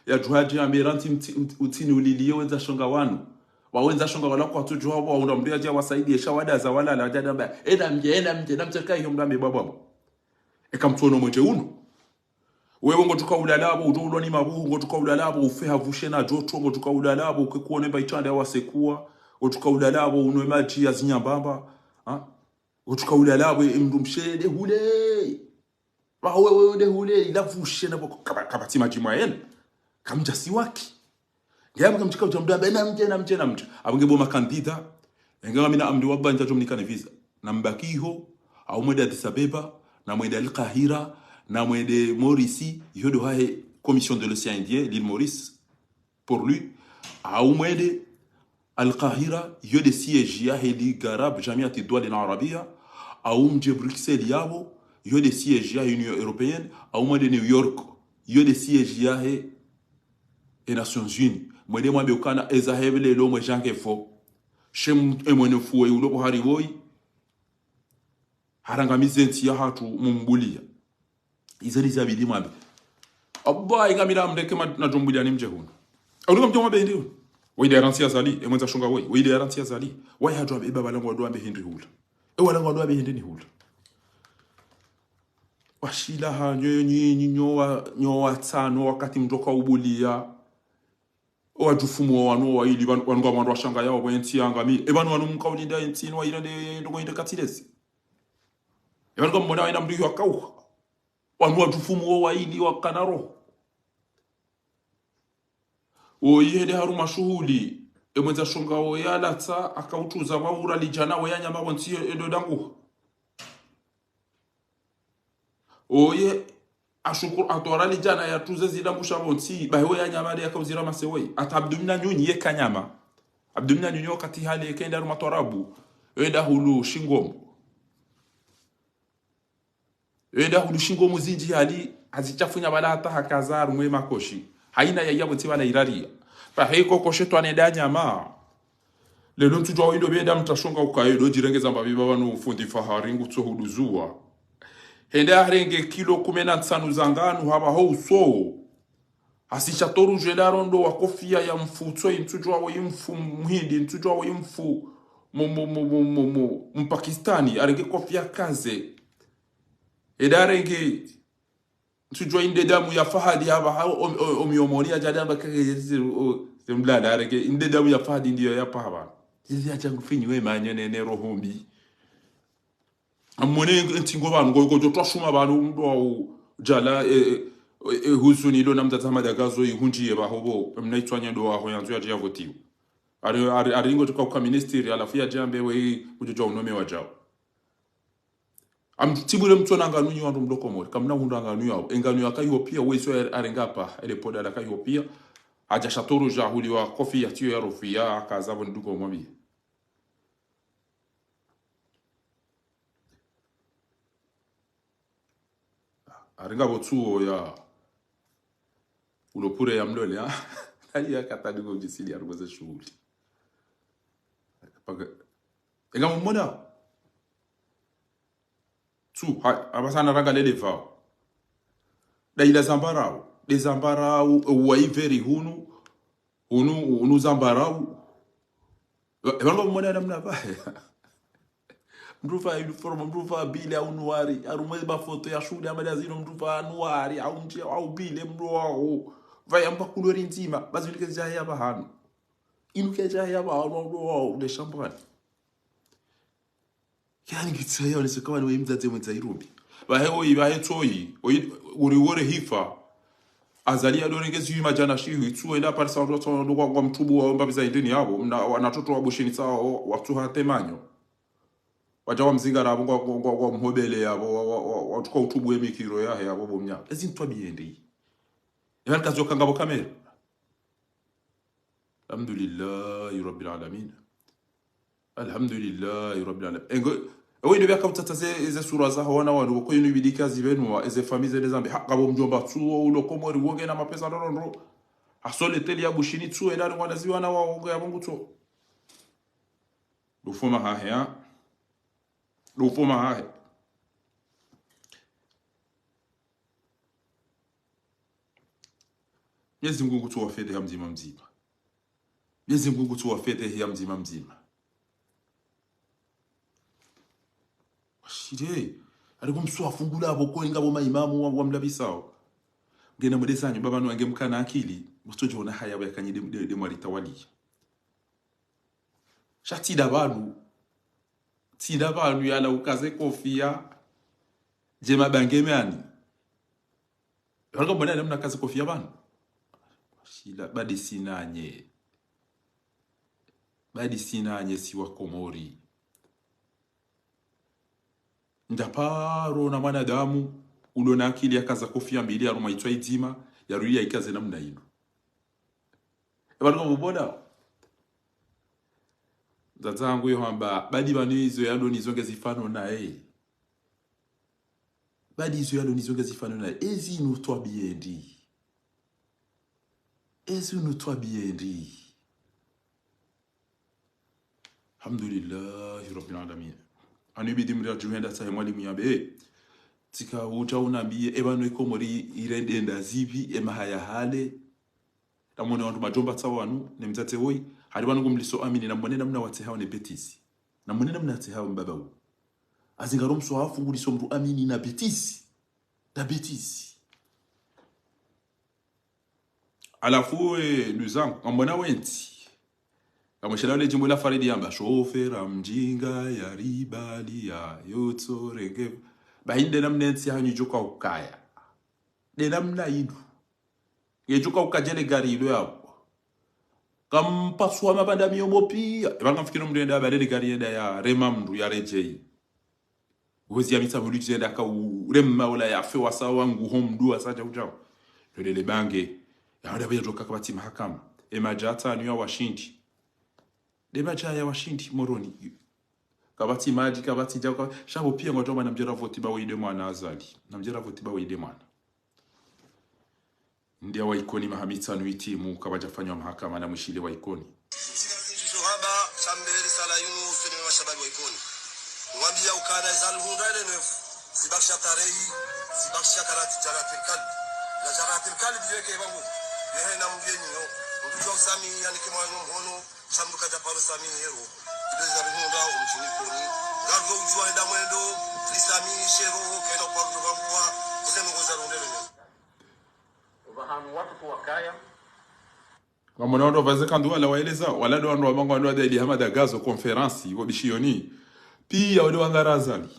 Yadjuha dji ambe rantsi mti-, mti-, utsini uliliye wendza shonga wanu. Wa wendza shonga wala kwatsudjuha, waona mndru yadja wasaidie, sha wadaza walala, wadja damba, ena mdje, ena mdje, namtsoka iho mndru ame bwabwabwa. Eka mtsuono mwendje unu. Wewe ngotsuka ulala apvo, udjo ulwa ni mabuhu, ngotsuka ulala apvo, ufe ha vushe na joto, ngotsuka ulala apvo, uke kuone mba itsanda ya wasekuwa, ngotsuka ulala apvo, unwe madji ya zinyambamba, ha? Ngotsuka ulala apvo, e mndru mshe nde hule. Ba wewe nde hule, ila vushe na pvo, kaba, kapvatsi madji mwa yenu. Kamdja siwaki. Nge apvo kamtsika udja mndru ambe, ena mdje, ena mdje, ena mdje. Apvo nge bo makandida. Enge ngamina amri wa banja djo mnikane visa. Nambaki iho, au mwende Addis Abeba, namwende Al-Qahira, namwende Maurice, iho ndo hahe Commission de l'Océan Indien, l'île Maurice, pour lui. Au mwende Al-Qahira, iho nde siège yahe Ligue arabe, جامعة الدول العربية, au mdje Bruxelles yapvo, iho nde siège yahe Union européenne, au mwende New York, iho nde siège yahe e Nations Unies. Mwende mwambe ukana eza hevele lo mwe jange fo. Shem e mwene fuwe ulo pvo hari woyi. Harangamize ntsi yahatru mumbulia. Izo ndizo zabidi mwambe. Abba, ingamira mndeke ma-, nadjo mbulia ni mdje hunu. Au nika mdjo mwambe hindri hunu. Wende ya rantsi Azali, e mwendza shonga woyi. Wende ya rantsi Azali. Wayi hadjo ambe, e baba langu wandru wambe hindri hula. E walangu wandru wambe hindri ni hula. Washila ha, nyo, nyo, nyo, nyo wa, nyo wa tsano, wakati mndru ka ubulia. O wadjufumu wa wanu waili, wanu, wanu nga wandru washangaya, wa wentsi yangami. E pvanu wanu mkaulinda entsi, no waila nde, ndo waila katsilezi. E pvanu kamwona waina mndru iho akauha. Wanu wadjufumu wa waili wakana roho. Oyi hende haruma shuhuli, e mwendza shonga oyi alatsa, akautsuza pvaura lidjana, we ya nyama pvontsi e ndo danguha. Oyi ashukuru atwara lidjana yatsuze zidangusha pvontsi, bahi we ya nyama nde yakauzira mase woyi. Ata Abdou Mna Nyunyi yeka nyama. Abdou Mna Nyunyi wakati hali yeka enda haruma twarabu, enda hulu shingomo. Enda hulu shingomo zindji hali, hazitshafunya pvala hata hakaza harumwa e makoshi. Haina ya yapvo tsi pvala iraria. Pahe iko koshe twa nenda nyama. Lelo ntsudjuwa windo pvenda mtsashonga ukaye, ndo djirengeza mbapvi pvapvanu fundi Fahari ngutso huduzuwa. Hende harenge kilo kume na ntsanu za nganu hapvaho uso. Hasisha toru jwe nda rondo wa kofia ya mfu, tso intsudjuwa wo imfu mhindi, intsudjuwa wo imfu mu, mu, mu, mu, mu, mu, Mpakistani, harenge kofia kaze. Eda harenge, ntsudjuwa inde damu ya Fahadi hapvaha, o, o, o miomoni ya jadamba kake, o, zemlala, harenge, inde damu ya Fahadi ndiyo ya pvapva. Zizi ya jangu finyi we manyo ne, ne roho mbi. Amwone ntsi ngo pvanu, ngo, ngo, ngo, twashuma pvanu mndru wa u-, jala, e, e, e, huzuni ilo na mdzadze Hamada Gazo ihundjiye pvaho pvo, mna itswanya ndo waho yandzo yadje yavotiwe. Ari, ari, ari ngo tuka uka ministri, halafu yadje yambe we, kudjodjuwa unome wadjao. Amtsibule mtsona nganu nyi wandru mlo Komori, kamna hundra nganu yao. E nganu yaka iho pia, we iso ya-, arenga pa, ele poda laka iho pia. Hadja shatoro ja huliwa kofi ya tiyo ya rofi ya, akaza pvo nduko mwambiye. Arenga pvo tsuo ya ulo pure ya mlole, ha? Nani ya katani ko djisili ya rugoze shuhuli. Paga-, Eka mumona. Tsu, ha, apvasa naranga lele pvao. Nda ila zambarau. Nde zambarau, uwa iveri hunu. Hunu, hunu zambarau. E, e, pvanu mumona namna pvahe. Mndru pva uniforme, mndru pva bile au nwari. Harumwa emafoto ya shule ama ndazinu mndru pva nwari. Au ndje, au bile mndru wao. Pvaya mba kulori ndzima. Basi inu kayidja ya pvahanu. Inu kayidja ya pvahanu, mndru wao, nde shambwani. Yaani ngitsaha yaonese kama ni we mdzadze mwendza irumbi. Pvahe oyi, pvahe tsoyi, oyi, uri wore hifa. Azali ya dore ngezi yima djana shihu, itsu enda parisa wandru watsu ndo kwa, kwa mtubu wa omba biza indini yapvo, mna, wana watoto wa Bushini tsao, watsu ha temanyo. Wadja wa mzingara yapvo, kwa, kwa, kwa, kwa mhobele yapvo, wa, wa, wa, watsuka utubu we mikiro yahe yapvo bo mnya. Ezi ntwabiya ndri. Epvanu kazi yoka ngapvo kamera. Alhamdulillahi Rabbil Alamin. Alhamdulillahi Rabbil Alamin. Engo, ewe ndo pvya kautsatsa ze, ze sura zaho wana wanu, ko inu ibidi kazi pvenu wa, eze famiyi zende zambe. Ha, ngapvo mdjomba tsuwo, ulo Komori, wo ngena mapesa ndrondro. Hasole teli ya Bushini tsuwo, enda ngwana ziwana wa, wo nge ya Mungu tsuwo. Ndo ufoma hahe, ha? Ndo ufoma hahe. Mwenyezi Mungu ngutso wafete ha mdzima mdzima. Mwenyezi Mungu ngutso wafete ha mdzima mdzima. Washire, ari kumswa fungula apvo ko inga pvo maimamu wa, wa mlabisao. Ngena mwende zanyu, baba nu ange mkana akili, msodjo ona haya pvaya kanyi nde, nde, nde mwalitawaliya. Sha tsi nda pvanu. Tsi nda pvanu yala ukaze kofia. Djema bange meani. Yalika mbona namna kaze kofia pvanu. Shila, badi sinanye. Badi sinanye si wa Komori. Ndaparo na mwanadamu, ulo na akili yakaza kofia mbili, yaruma itswa idzima, yarudi yaikaze namna inu. Epvanu kamubona. Mdzadze hangu yo hamba, badi pvanu izo yalo nizo ngezifano naye. Badi izo yalo nizo ngezifano naye. Ezi inu twabiya ndri. Ezi inu twabiya ndri. Alhamdulillahi Rabbil Alamin. Anu ibidi mri adjuhenda sahe mwalimu yambe, eh, tsika udja unambiye, epvanu e Komori irende nda zipvi, emaha ya hale. Namwone wandru madjomba tsa wanu, ne mdzadze woyi, hari pvanu ngumliso amini, namwone namna watsehao ne bêtise. Namwone namna watsehao mbaba wu. Azingaro mswahafu nguliso mndru amini na bêtise. Na bêtise. Halafu, eh, ndugu zangu, ngamwona wentsi. Ngamwishela ule djimbo la Faridi yamba, shofera mdjinga ya ribali ya yotso renge. Bahi nde namna entsi hanyu idjoka ukaya. Nde namna inu. Ngedjoka uka djele gari ilo yapvo. Kampaswa mabanda miyomo piya. Epvanu kamfikiri mndru yenda yapvo lele gari yenda ya rema mndru ya redjeyi. Wezi ya mitsa mulu djenda ka u-, urema ula yafe wasa wangu ho mdru wasa djau djau. Lolele bange. Ya wada pvaya djoka kapvatsi mahakama. E madjatsa anu ya washindi. Nde madja ya washindi Moroni. Kapvatsi madji, kapvatsi djau, ka-, sha pvo piya ngwadjo amba namdjera voti ba weyi nde mwana Azali. Namdjera voti ba weyi nde mwana. Nde ya wa Ikoni maha mitsanu itimu, kapvadja fanywa mahakama na mwishile wa Ikoni. Zindji zindji zo hamba, shambeli sala yinu, usoni mwa mashababi wa Ikoni. Ngwambiya ukana iza lihundra ile nefu, zibakisha tarehi, zibakisha karati jaratil kalbi. La jaratil kalbi yeke bangu, yehe na mbiye nyo, mndru djwa usami, yanike mwanyo mhono, sha mndru kadja paro sami yero. Ido iza lihundra, umdjini Ikoni. Ngardo udjwa enda mwendo, lisami, shero, kena kwa mndru bangu wa, kusenu ngoza londele nyo. Opvahanu wandru tu wakaya. Ngamwona wandru wapvaze kandu wala waeleza, wala ndo wandru wamanga wandru wadaidi hama dagazo, conférence, wo bishiyoni. Piya wale wangara Azali.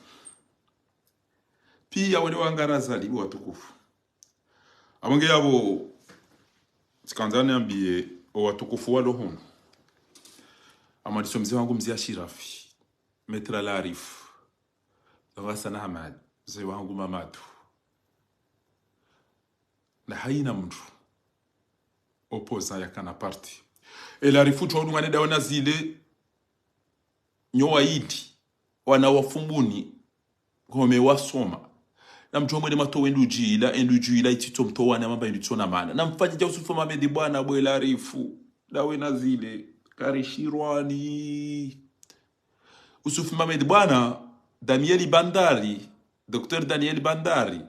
Piya wale wangara Azali, bo watukufu. Apvo nge yapvo, tsikandza niambiye, o watukufu walo hunu. Amadiso mze wangu mze Ashirafi. Maître Larifou. Ngasana Hamadi. Mze wangu Mamadu. Na hayina mndru opposant yakana parti. Ela rifutu wa udungane dawe na zile nyo wayidi, wana wa Fumbuni, ngome wasoma. Na mndru omwene matowe ndu djila, endu djila itito mtowa na mamba endu tsona mana. Na mfanye dja usufu mamedi bwana bwe Larifou, dawe na zile, karishirwani. Usuf Mamed Bwana, Daniel Bandari, Docteur Daniel Bandari,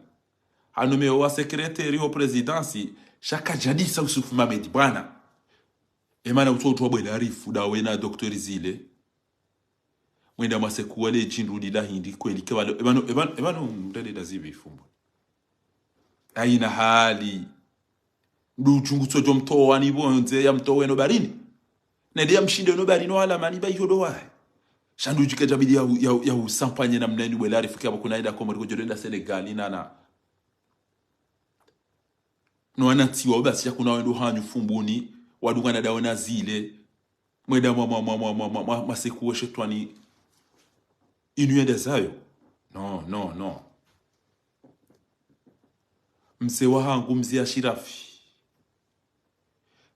hanomewa secrétaire ho présidence, sha kadjadisa Usuf Mamed Bwana. Emana utso utwa bwela arifu dawe na Docteur Zile. Mwenda mwasekuwa le djindru lila hindri kweli ke walo, ebano, ebano, ebano mdade da zibe ifumbo. Haina hali. Ndo uchungu tso djo mtowa ni pvondze ya mtowe no barini. Nende ya mshinde no barini wala mani ba iho ndo wahe. Sha ndo djika djabidi ya, ya, ya usampanye na mneni bwela arifu kia pvo kuna ida Komori kudjo renda Senegali nana. No wana ntsiwa ubasi ya kuna wendo hanyu fumbuni, wadungana dawe na Zile. Mwenda mwa, mwa, mwa, mwa, mwa, mwa, mwa, mwa sekuwe shetwani. Inu yende zayo. No, no, no. Mze wahangu, mze Ashirafi.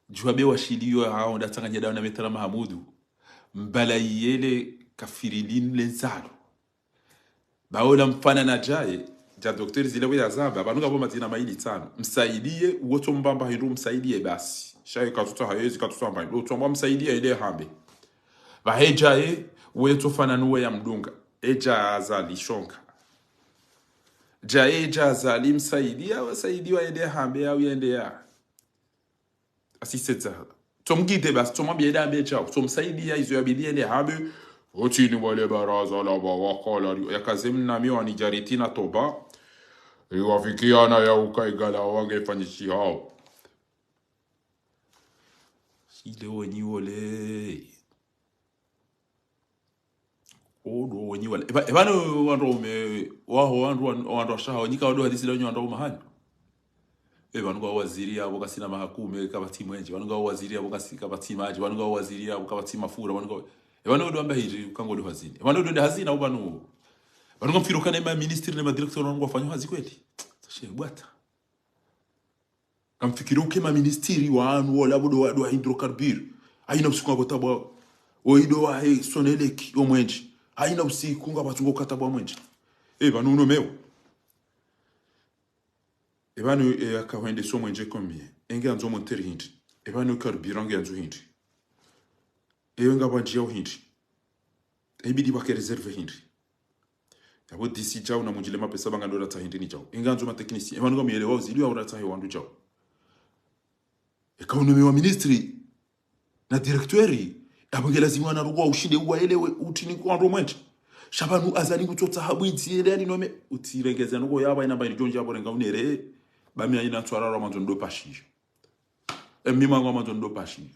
Djuwa be washiliyo hao nda tsanganya dawe na Metara Mahamudu. Mbala iyele kafiri linu le nzalo. Baola mfana na djaye, dja Docteur Zile we yazamba, pvanu ngapvo madzina mayili tsanu. Msaidiye, uwo tso mbamba hindru msaidiye basi. Sha ye katutsaha yezi katutsaha mba hindru. Utso mba msaidiye ende hambe. Pvahe djaye, uwe tso fana nuwe ya mdunga. Edja Azali shonga. Djaye edja Azali msaidiya, wasaidiwa ende hambe ya uyende ya. Asiseza. Tso mgide basi, tso mwambiye ende hambe djao. Tso msaidiya izo yabidi ende hambe. Otsi ni wale baraza la bawakala. Yakaze mnami wani djaritina toba. Iwafikiana ya uka igala wange fanyishi hao. Shile wenyi wole. Odo wenyi wala. Eba, ebano wandru waume, waho wandru wan-, wandru washaha, wenyi ka wado hadisi la wenyi wandru waume hanyu. Ebano kwa waziri yapvo kasina mahakume, kapvatsi mwenje. Wanu kwa waziri yapvo kasi, kapvatsi madji. Wanu kwa waziri yapvo kapvatsi mafura. Wanu kwa, ebano odo amba hindri, kango odo hazini. Ebano odo nda hazina, ubano. Wanu kwa mfiro kana ma ministre ne ma directeur wanu kwa fanyo hazi kweli. Sashe, bwata. Kamfikiri uke ma ministre wanu, wola bodo wa, do wa hydrocarbure. Haina usiku ngapvo tabwa. Oido wa he Sonelec, o mwenje. Haina usiku ngapvo tsungo katabwa mwenje. Ebano uno mewo. Ebano, e, akahwende so mwenje komie. Enge andzo monter hindri. Ebano carburant nge andzo hindri. Ewe ngapvo ndjiya uhindri. Ebidi pvake réserve hindri. Yapvo disi djao na mundjile mapesa pvanga ndo ratsaha hindri ni djao. Enga ndzo ma technicien. Epvanu ka muyelewa uzidi wa uratsahe wandru djao. Eka unomewa ministre na directeur, yapvo nge lazimu wana rugo wa ushinde uwaelewe utsi ni kwa ndo mwenje. Sha pvanu Azali ngutsotsaha bwidzi yende yaninome. Utsirengeze nuko yapvo ina mba ili djonji yapvo renga unere. Ba mi ayina ntswara rwa mandzo ndo pashiya. Emi mangu mandzo ndo pashiya.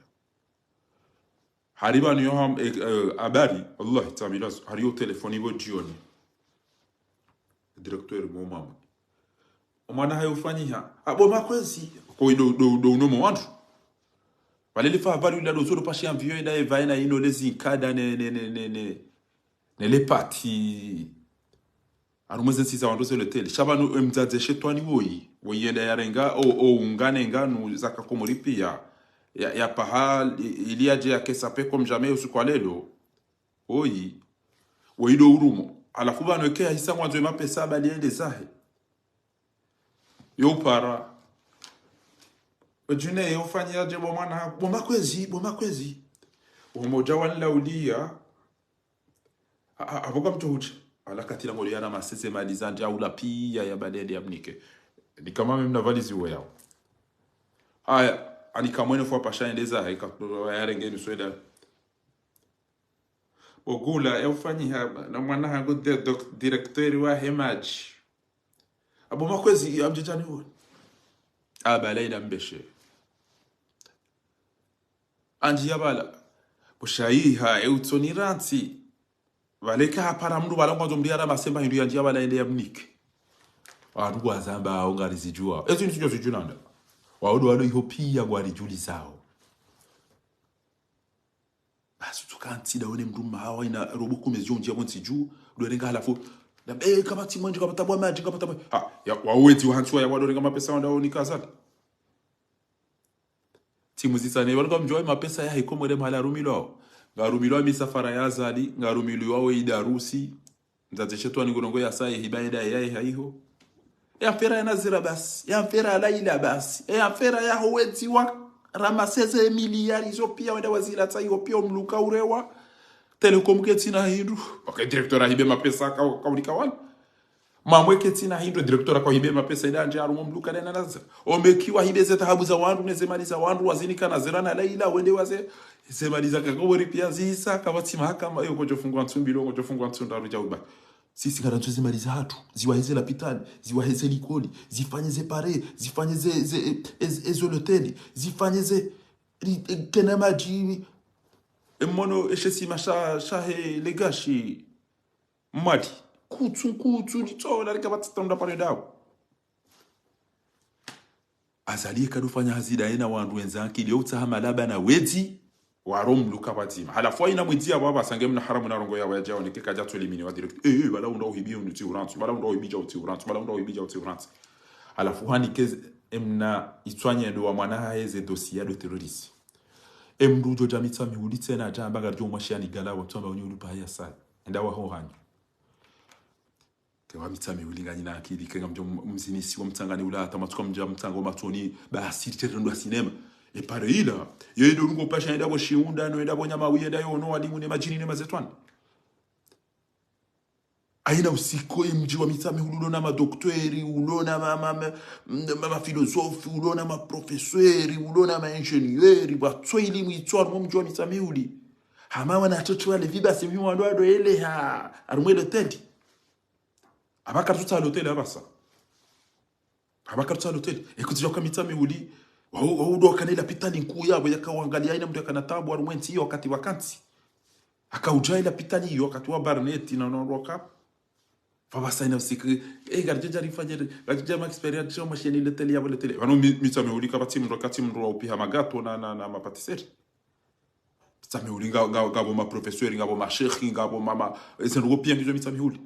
Hari pvanu yo ham-, e, e, habari, wallahi, tamilazo, hari yo telefoni pvo djioni. Directeur mo mama. Omwana hayo ufanyiha. Abo makwezi. Ko ido, do, do unomo wandru. Pvale lifa habari ula do zoro pashi ya mviyo ida eva ina ino lezi nkada ne, ne, ne, ne, ne. Ne le pati. Harumwa ze ntsi za wandru ze loteli. Sha pvanu, e, mdzadze shetwani woyi. Woyi yenda yarenga, o, o, ungane nganu zaka Komori piya. Ya, ya paha, i-, ili yadje yakesa peko mdjame usiku wa lelo. Woyi. Woyi do urumo. Halafu pvanu eke yahisa ngwandzo ye mapesa bali yende zahe. Yo upara. Ojune yo ufanya yadje bo mwana, bo makwezi, bo makwezi. Bo modja wanilauliya. A, a, apvo ka mtsohutsi. Ala katila ngoli yana maseze mali zandja ula piya ya badede ya mnike. Ni kama mimi na valizi wo yao. Haya, ani kamwene fwa pasha endeza, haika, yarenge ni sweda. Bogula, e ufanyiha, na mwana hangu de-, doc-, directeur wa hemadji. Abo makwezi, amdjadjani wo. Aba, laila mbeshe. Andji ya bala. Bushayiha, e utsoni rantsi. Baleka hapara mndru bala ngwandzo mndru yara masemba hindru yandji ya bala yende ya mnike. Wandru ngwazamba, o ngari zidjuwa. Ezi ni zidjuwa zidjuwa nanda. Waodo walo iho piya ngwari djuli zao. Basi utsukantsi da wene mndru mahawa ina robo kume zio ndjia pvo ntsi dju. Ndo renga halafu. Da, e, kapvatsi mwenje, kapvatabwa madji, kapvatabwa. Ha, ya, wawedzi wahantsi wa ya wado renga mapesa wanda woni kazali. Timu zitsane, wanu kamdjuwa mapesa ya hiko mwere mahala rumilwao. Ngarumilwao misafara ya Azali, ngarumilwao idarusi. Mdzadze shetwani ngurongo ya saye hiba eda ya haiho. Ya mfera ya Nazira basi, ya mfera ya Laila basi, ya mfera ya howedzi wa ramaseze miliyari zo piya wenda wazila tsa iho piya omluka urewa. Telecom ketsina hindru. Waka directeur ahibe mapesa ka, kaulika wanu. Mamwe ketsina hindru, directeur akahibe mapesa ida ndje harumwa mluka nena naza. Omeki wahibe ze dhahabu za wandru, ne ze mali za wandru, wazinika na zera na Laila, wende waze, ze mali za kakobori pia zisa, kapvatsi mahakama, yo ngodjofungwa ntsu mbili, ngodjofungwa ntsu ndraru djauba. Sisi ngarandzo ze mali zahatru, ziwahe ze lapitali, ziwahe ze likoli, zifanye ze pare, zifanye ze, ze, e, e, e, ze loteli, zifanye ze, li, e, kena madji, e, mwono, eshe sima sha, shahe legashi, Mwali. Kutsu, kutsu, litsola, lika pvatsi tonda pare dawo. Azali kadofanya hazi daye na wandru wendza akili, yo utsaha malaba na wedzi, waro mluka pvadzima. Halafu haina mwedzi yapvo apvasa nge mna haramu na rongo yawo yadjaoneke kadja tsweli mini wa direct. Eh, eh, bala unda uhibi unu tsi urantsu, bala unda uhibi dja utsi urantsu, bala unda uhibi dja utsi urantsu. Halafu hanike ze, emna itswanye ndo wa mwana hahe ze dossier ya do terroriste. Emndru udjo dja Mitsamihuli tsena dja amba ngaridjo mwashiani gala wa tsamba unyi ulupa haya sai. Enda waho hanyu. Ke wa Mitsamihuli nganyina akili, ke ngamdjo m-, mzinisi wa mtsangani ula, hata matsuka mdja mtsanga wa matsoni, basi literendo sinema. E pare ila, yo ido lungo pasha enda bo shiunda, no enda bo nyama wiye, enda yo ono walimu ne madjini ne mazetwani. Haina usiku ye mdji wa Mitsamihuli ulona madokteri, ulona ma, ma, ma, ma, ma filozofi, ulona maprofeseri, ulona maingenieri, pvatso ilimu itswa harumwa mdji wa Mitsamihuli. Hama wana watoto wale viba se mhimu wando wado ele ha, harumwa ele tendi. Apvaka rutsa loteli apvasa. Apvaka rutsa loteli. Ekuti djoka Mitsamihuli. Wau, wau ndo kana ila lapitali nkuu yapvo yaka wangalia haina mndru yakana tabu harumwa entsi iyo wakati wa kantsi. Haka udja ila lapitali iyo wakati wa Barnett na, na, na waka. Pvapvasa haina usiku. Eh, ngaridjo dja rifanye, ngaridjo dja ma expérience, djo mwashiani loteli yapvo loteli. Pvanu Mi-, Mitsamihuli kapvatsi mndru, kapvatsi mndru wa upiha magato na, na, na mapatiseri. Mitsamihuli nga, nga, ngapvo maprofeseri, ngapvo mashekhi, ngapvo mama, eze ndrongo pia ngizo Mitsamihuli.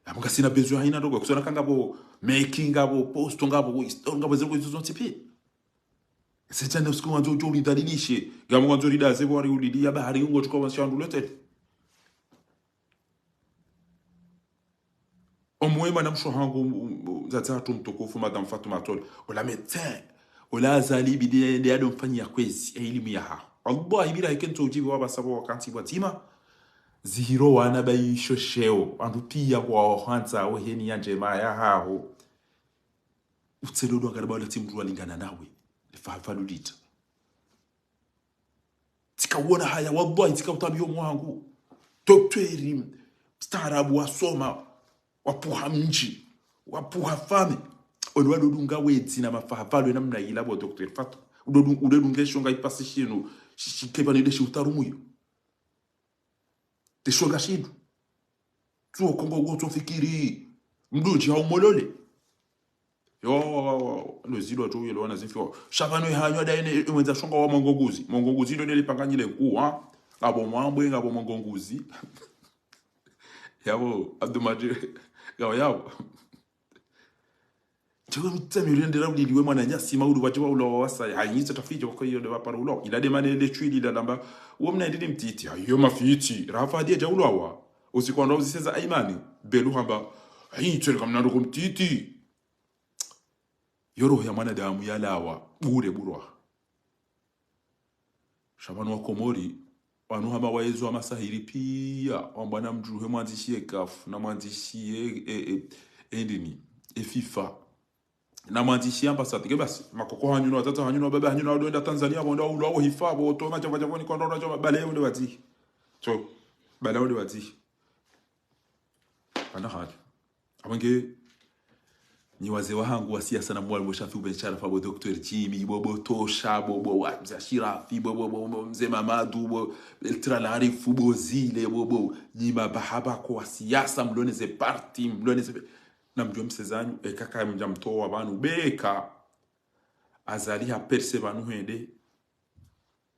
Yapvo ngasina besoin haina ndrongo, kusona ka ngapvo meki, ngapvo posto, ngapvo histoire, ngapvo ze ndrongo izo zontsi pia. Ese djana usiku wandzo udjo ulidhalilishe, ngapvo wandzo ulidaze pvo wari ulili, ya bahari ungo tsuka wansi wandu loteli. Omwe mwanamshe hangu, um, um, mdzadze hatru mtukufu, Madame Fatuma Tol. Ola médecin, ola Azali bidi nde yado mfanyiya kwezi, e ilimu yaha. Wallahi billahi kentso udjibu wapvasa pvo wakantsi pvwadzima. Zihiro wana bayisho sheo, wandru pia kwa wahwandza, weheni ya ndjema yahaho. Utselodo angaraba ola tsi mndru walingana nawe. Lefa, fa lulita. Tsika uona haya, wallahi, tsika utabiyo mwangu. Dokteri, mstaarabu wasoma, wapvuha mdji, wapvuha fame. Ono wadodunga wedzi na mafaha pvalwe namna ila bo Dokteri Fatu. Udodu-, udodunga eshonga ipasi shinu, shi-, shikeba nide shi utarumuyo. Teshonga shinu. Tsuo kongo go tsofikiri. Mdudji haumolole. Yo, lo zilo tu yelo wana zifi. Sha pvanu ihanywa daine imwenza shonga wa mongonguzi. Mongonguzi ndo neli panganyile nkuu, ha? Ngapvo mwambwe, ngapvo mongonguzi. Yapvo, Abdou Madjid, ngapvo, yapvo. Tsewe Mitsamihuli ndela uliliwe mwananyasi, maulu wadjiwa ulawa wasaya. Hayi, nitsa tafidja wako iyo nde wapara ulawa. Ila de mane le chwili ila lamba. Uwo mna ndili mtiti. Hayo mafiti. Rafa hadi yadja ulawa. Usiku wandru uziseza Aimani. Belu hamba. Hayi, tswele kamna ndoko mtiti. Yo roho ya mwanadamu yalawa. Bure burwa. Sha pvanu wa Komori, wanu hama wayezo wa masahiri pia, wambwa na mdjuhe mwandzishiye kafu, na mwandzishiye, e, e, e, ndini, e FIFA. Na mwandzishiye ambassade, ke basi, makoko hanyu na, watata hanyu na, baba hanyu na, wado enda Tanzania, wando ulo, wawo hifa, wo to, madjava, djava, ni kwa ndo, djava, bale, wende wazi. So, bale, wende wazi. Pana hali. Apvo nge, nyi wazee wahangu wa siasa na mwalimu Shafiu Ben Sharafa, bo Dokteri Jimmy, bo, bo Tosha, bo, bo wa, mze Ashirafi, bo, bo, bo, bo mze Mamadu, bo Beltrán Arifu, bo Zile, bo, bo, nyi mabahaba ko wa siasa, mlone ze parti, mlone ze, na mdjo msezanyu, eka ka mdja mtowa pvanu, beka, Azali ha perse pvanu hende,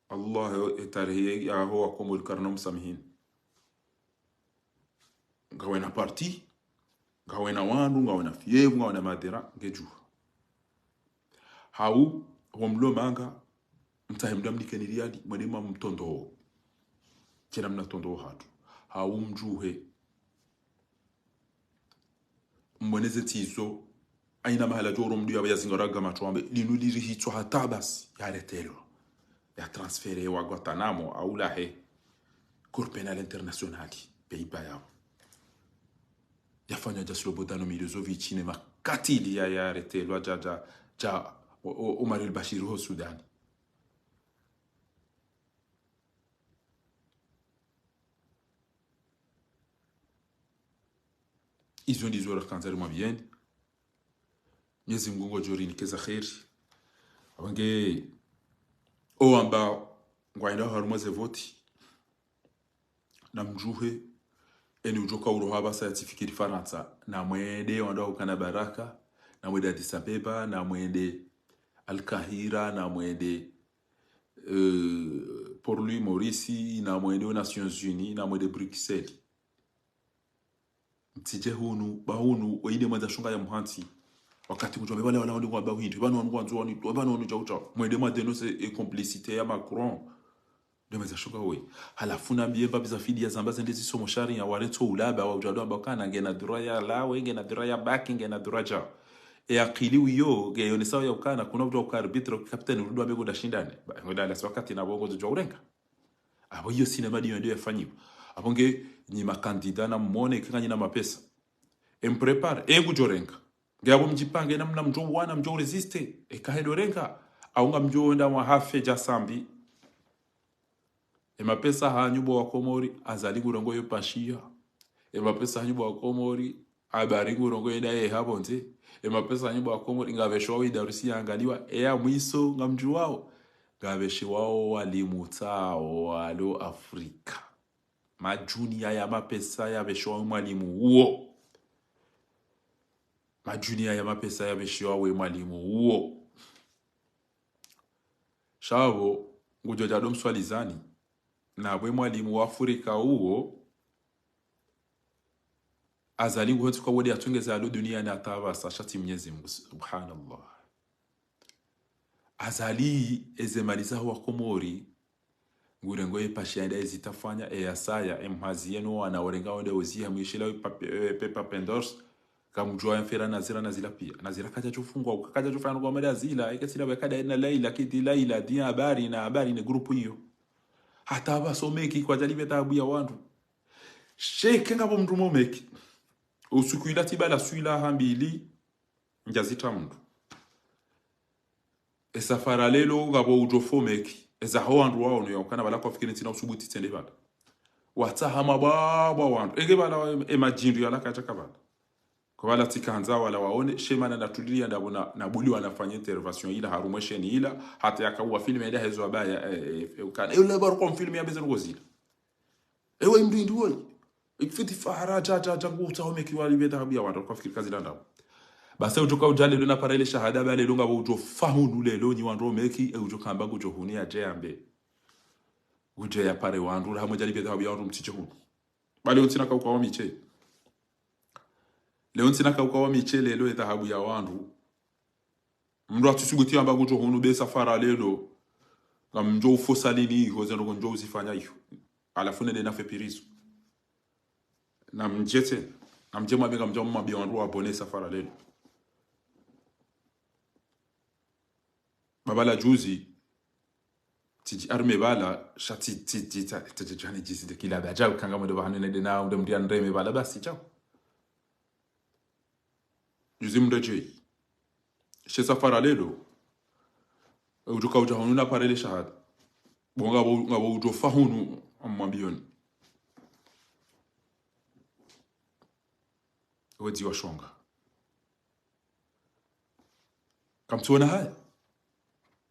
Allah, e tarehi yaho wa Komori karina msamihini. Ngawena parti, ngawena wandru, ngawena fiyevu, ngawena madera, ngedjuha. Hau, wo mlo manga, mtsahe mdru amnikeni riyali, mwende mwa mtondo. Tsena mna tondo hatru. Hau mdjuhe. Mweneze tsizo, haina mahala djoro mdru ya, yazingara gama tsu ambe, linu lirihitswa hata basi, yaretelwa. Ya transférewa Guantanamo, au lahe. Cour pénale internationale, Pays-Bas yapvo. Yafanywa dja Slobodan Milosevic ne makatili ya, ya arrêtelwa dja, dja, dja, o, o, Omar el-Bashir ho Sudani. Izo ndizo rakandza rimwambiyeni. Mwenyezi Mungu ngudjo rinika za kheri. Apvo nge, owamba ngwaendao harumwa ze voti, namdjuhe, eni udjo kauroha apvasa yatsifikiri Farantsa, namwende wandru wakana baraka, namwende Addis Abeba, namwende Al-Kahira, namwende, euh, Port Louis Maurice, namwende aux Nations Unies, namwende Bruxelles. Mtsidje hunu, ba hunu, oyinde mwandza shonga ya mhantsi. Wakati kudjuwa, mbe pvale wala wandru ngwamba hindri, pvanu wandru ngwandzo wani, pvanu wandru djau djau. Mwende mwa dénoncer e complicité ya Macron. Nde mwandza shonga woyi. Halafu nambiye mbapvi za fidiya zamba zende zisomo sharia, warentso ulaba, wa udjua ndo amba ukana, ngena droit ya lawe, ngena droit ya baki, ngena droit djau. E akili wiyo, nge yonesao ya ukana, kuna udjua uka arbitre, capitaine, urudi wambe ngodashindane. Ba, ngodalasi wakati na bongo djua urenga. Apvo iyo cinéma ndiyo ndiyo yafanyiwa. Apvo nge nyi makandida namwone eka nganyina mapesa. Emprépare, engudjo renga. Nge apvo mdjipange namna mdjo uwana, mdjo résister. Eka hedo renga. Au ngamdjo wenda mwahafe dja Sambi. E mapesa hanyu bo wa Komori, Azali ngurongoyo pashiya. E mapesa hanyu bo wa Komori, habari ngurongoyo ndaye hapvo ndze. E mapesa hanyu bo wa Komori, ngapveshwa wo idarusi yaangaliwa. E ya mwiso ngamdjuwao. Ngapveshiwao walimu tsao walo Afrika. Madjuni ya ya mapesa yapveshiwao mwalimu uwo. Madjuni ya ya mapesa yapveshiwao we mwalimu uwo. Sha apvo, ngudjo dja ndo mswalizani. Na we mwalimu wa Afrika uwo, Azali nguhentsi kwa wode yatsongeze alo duniani hata apvasa sha tsi Mwenyezi Mungu. Subhanallah. Azali eze mali zaho wa Komori, ngurengo ye pashiya nda ezitafanya, e yasaya, e mhazi yenu wana, orenga wende oziha mwishila we pape, e, pe papendors, kamdjua mfera Nazira, Nazira piya. Nazira kadja djofungwa, uka kadja djofanya kwa mada zila, eke sila we kada ina Laila, kiti Laila, dia habari, na habari ne grupu iyo. Hata apvasa o Meki kwadja lipve taabu ya wandru. Sheke ngapvo mndru mo Meki. Usiku ila tsi bala swila hambili, ndja zitra mndru. E safari lelo ngapvo udjo fo Meki. Eza ho wandru waono ya ukana pvala kwafikiri ntsina usubuti tsende pvala. Watsaha mabwabwa wandru. Enge pvala e, e madjindru yala kadja ka pvala. Kwa pvala tsikandza wala waone, she mana natulilia ndapvo na, na buli wanafanya intervention ila, harumwa e sheni ila, hata yakauwa filme ila hezo abaya, e, e, e, ukana. E, ule baru kwa mfilme ya beze nuko zila. Ewe mndru hindri woyi. Ikifiti fahara, dja, dja, dja, ngu utsaho Meki walipve taabu ya wandru, kwafikiri kazila ndapvo. Basi udjoka udja lelo napara ile shahada, ba lelo ngapvo udjo fa hunu lelo, nyi wandru o Meki, e udjoka amba ngudjo hunu yadje yambe. Udje yapare wandru, raha mwedja lipve taabu ya wandru mtsidje hunu. Ba leo ntsina kauka wa miche. Leo ntsina kauka wa miche lelo e taabu ya wandru. Mndru atsusubuti amba ngudjo hunu be safari lelo. Ngamdjo ufosa lini iho, ze ndrongo ndjo uzifanya iho. Halafu nende nafe prison. Namdje tse, namdje mwambe ngamdjo mwambe wandru wabone safari lelo. Ba pvala juzi, tsidji arme pvala, sha tsi, tsi, tsi, tsa, tsi, tsi, djani djizi nde kila ba, djau kanga mwendo pvahanu nende na, unde mndru ya nreme pvala, basi djau. Juzi mndru djei. She safari lelo. Udjoka udja hunu napare ile shahada. Bo ngapvo, ngapvo udjo fa hunu amwambiyoni. Wedzi wa shonga. Kamtsuona haya.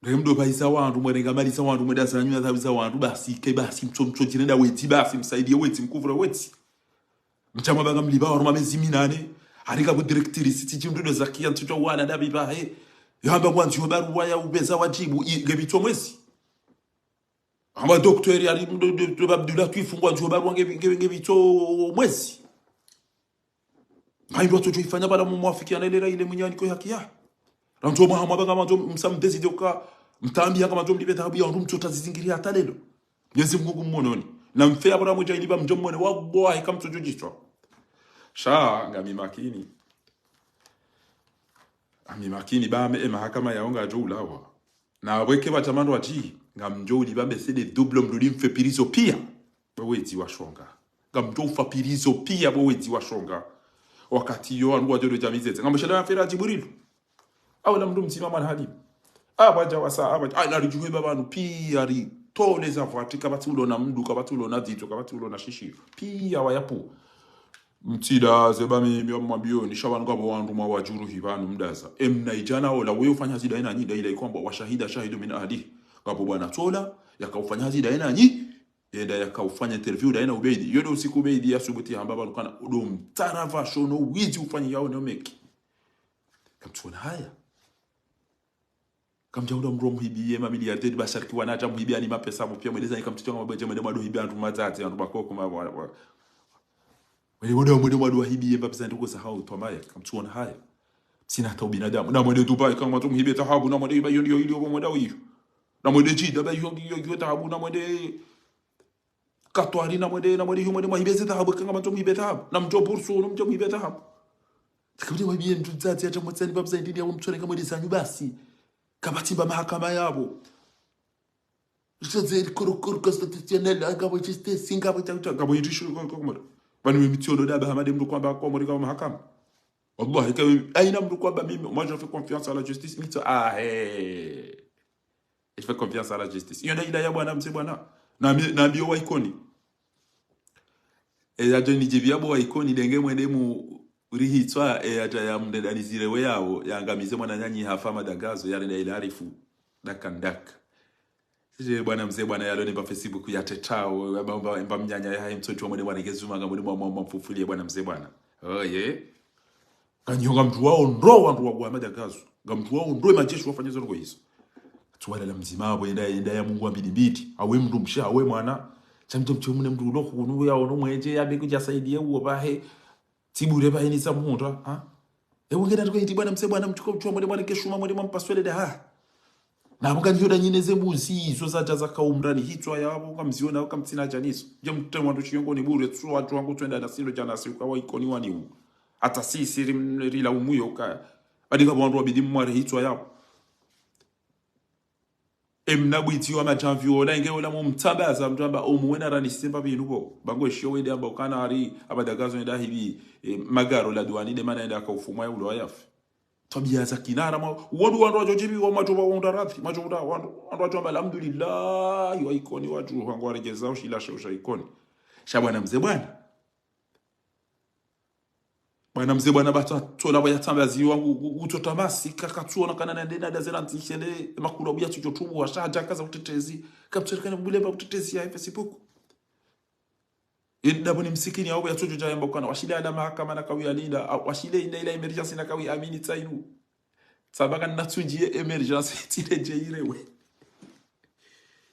Nge mdo pvahiza wandru, mwerenga mali za wandru, mwenda zanyu na taabu za wandru, basi, ke basi, mtso, mtso, djirenda wedzi, basi, msaidiye wedzi, mkuvura wedzi. Mtsha mwamba ngamlipva wandru mamezi minane, harika bu directrice, tsi djimdu ndo zakiya, ntsu djua wana, ndapvi pvahe. Yamba ngwandzo yo baruwa ya upveza wadjibu, i, nge pvitso mwezi. Amba docteur, yari, ndo, ndo, ndo, Abdullah Twifu ngwandzo yo baruwa nge, nge, nge pvitso mwezi. Hayi ndo watsodjo ifanya pvala mumwafikiana ile ra ile mwinyani ko yakiya. Randzo mwaha mwamba ngamandzo msamdezi djoka mtambi yanga mandzo mlipve taabu ya wandru mtsota zizingiri hata lelo. Mwenyezi Mungu ngu mwononi. Na mfe apvo ra mwedja ilipva mdjo mwone wallahi kamtsodjo djitswa. Sha ngami makini. Ngami makini ba me, e mahakama yawo ngadjo ulawa. Na weke pvadja mandru wadji, ngamdjo ulipva be c'est des doubles mrudi mfe prison piya. Wedzi wa shonga. Ngamdjo ufa prison piya bo wedzi wa shonga. Wakati yo wandru wadjo dodja mizeze. Ngamshelea affaire ya Djibrilu. Awu la mndru mdzima mwana halimu. Apvadja wasa, apvadja. Ah, naridjuhe ba pvanu piya ritole za vwati, kapvatsi ulona mndru, kapvatsi ulona dzitso, kapvatsi ulona shishio. Piya wayapvo. Mtsidazeba mi, mi wamwambiyoni, sha pvanu ngapvo wandru mwawadjuruhi pvanu mdaza. Emna idjana ola, weyo ufanya hazi daye nanyi, daye ila ikwamba, wa shahida shahidun min ahlihi. Ngapvo bwana Tsola, yakaufanya hazi daye nanyi, yenda yakaufanya interview daye na Ubeidi. Yo ndo usiku Ubeidi yasubuti hamba pvanu kana, udo mtara pvasho no widzi ufanyiyao no meki. Kamtsuona haya. Kamdja ula mndru mhibiye mamiliardaire, ba shariki wana hata mhibiya ni mapesa, mupviya mweleza ni kamtsutsonga mabweje, mwende mwado hibiya wandru mazazi, wandru bakoko, ma, wa, wa. Mwende, mwende, mwende mwado wahibiye mapesa, ndiko sa hau, twamaya, kamtsuona haya. Mtsina hata ubinadamu. Na mwende Dubai, kama mtu mhibiye dhahabu, na mwende iba yo, yo, yo, mwende iyo. Na mwende Jida, ba yo, yo, yo, dhahabu, na mwende Katwari, na mwende, na mwende, yo mwende mwahibiye ze dhahabu, kanga mtu mhibiye dhahabu. Na mdjo bursu, na mdjo mhibiye dhahabu. Tsikabidi wahibiye mndru zazi, hata mwatsani, ba mzazi, ndini ya mtsone kamwende zanyu basi. Kapvatsi mba mahakama yapvo. Richadze Cour, Cour constitutionnelle, ngapvo justice, ngapvo cha, cha, ngapvo irishu, ko, ko, Komori. Pvanu mimi tsiono daba hama nde mndru kwamba Komori ngapvo mahakama. Wallahi, ka mimi, haina mndru kwamba mimi, moi, je fais confiance à la justice, mi tso, ah, eh. Je fais confiance à la justice. Iyo nda ila ya bwana mze bwana. Na mi, na mbiyo wa Ikoni. E, yadjo nidjibiya bo wa Ikoni, ndenge mwende murihitswa, e, hata ya mndeda nizire we yawo, yangamize mwananyanyi hafa madagazo, yarenda ile arifu, daka ndaka. Sije bwana mze bwana yalo ni mba Facebook ya tetao, mba, mba, mba mnyanya ya mtsotswa mwende mwanike zuma, nga mwende mwa, mwa, mwa mfufulie bwana mze bwana. Oh, ye. Kanyo ngamdjuwao ndro wandru wa, wa madagazo. Ngamdjuwao ndro majeshi wafanya zo ndrongo izo. Tsuwala la mdzima apvo yenda, yenda ya Mungu wa mbili mbili. Awe mndru mshe, awe mwana. Sha mdjo mtso mune mndru ulo hunu ya ono mwenje, ya beku dja saidiye uwo pvahe. Tsi bure pvahe ni sa mhundra, ha? E wengena tuko hiti bwana mze bwana mtsuko mtsuwa mwende mwanike shuma mwende mwampaswele da ha. Na apvo kanyo nda nyine ze mbuzi, izo zadja zaka umrani hitswa yapvo, kamziona, kamtsina djaniso. Dje mtemo wandru shiyongo ni bure, tsu wandru wangu twenda na silo djana si uka wa Ikoni wani u. Hata si, si rim-, rila umuyo ka. Badi ngapvo wandru wabidi mware hitswa yapvo. Emna bwiti wa matamvi wola, inge wola mumtsambaza, mtamba, omu wena rani simba binu bo. Bango eshiyo wende amba ukana hari, abadagazo yenda hibi, e, magaro la duwani de mana yenda ka ufumwa ya ulo wa yafi. Twabiya za kinara mwa, wandru wandru wadjo djibiwa mwadjo wa wandru radhi, mwadjo wandru, wandru, wandru wadjo amba alhamdulillah, yo Ikoni wadjo, wangu waregeza ushila sha usha Ikoni. Sha bwana mze bwana. Bwana mze bwana batwa, tsola baya tsambaziwa, ngu, ngu, ngu tsota masi, ka, katsuona kana nende na dazela ntsi shele, makuru abuya tsidjo tubu, washa hadja kaza utetezi, kaptsola kana bule ba utetezi ya Facebook. Ida bo ni msikini, au ya tsodjo dja yamba ukana, washile ala mahakama na kawi alinda, au washile inda ila emergence na kawi amini tsayinu. Tsamba kana natsundjiye emergence, tsile dje irewe.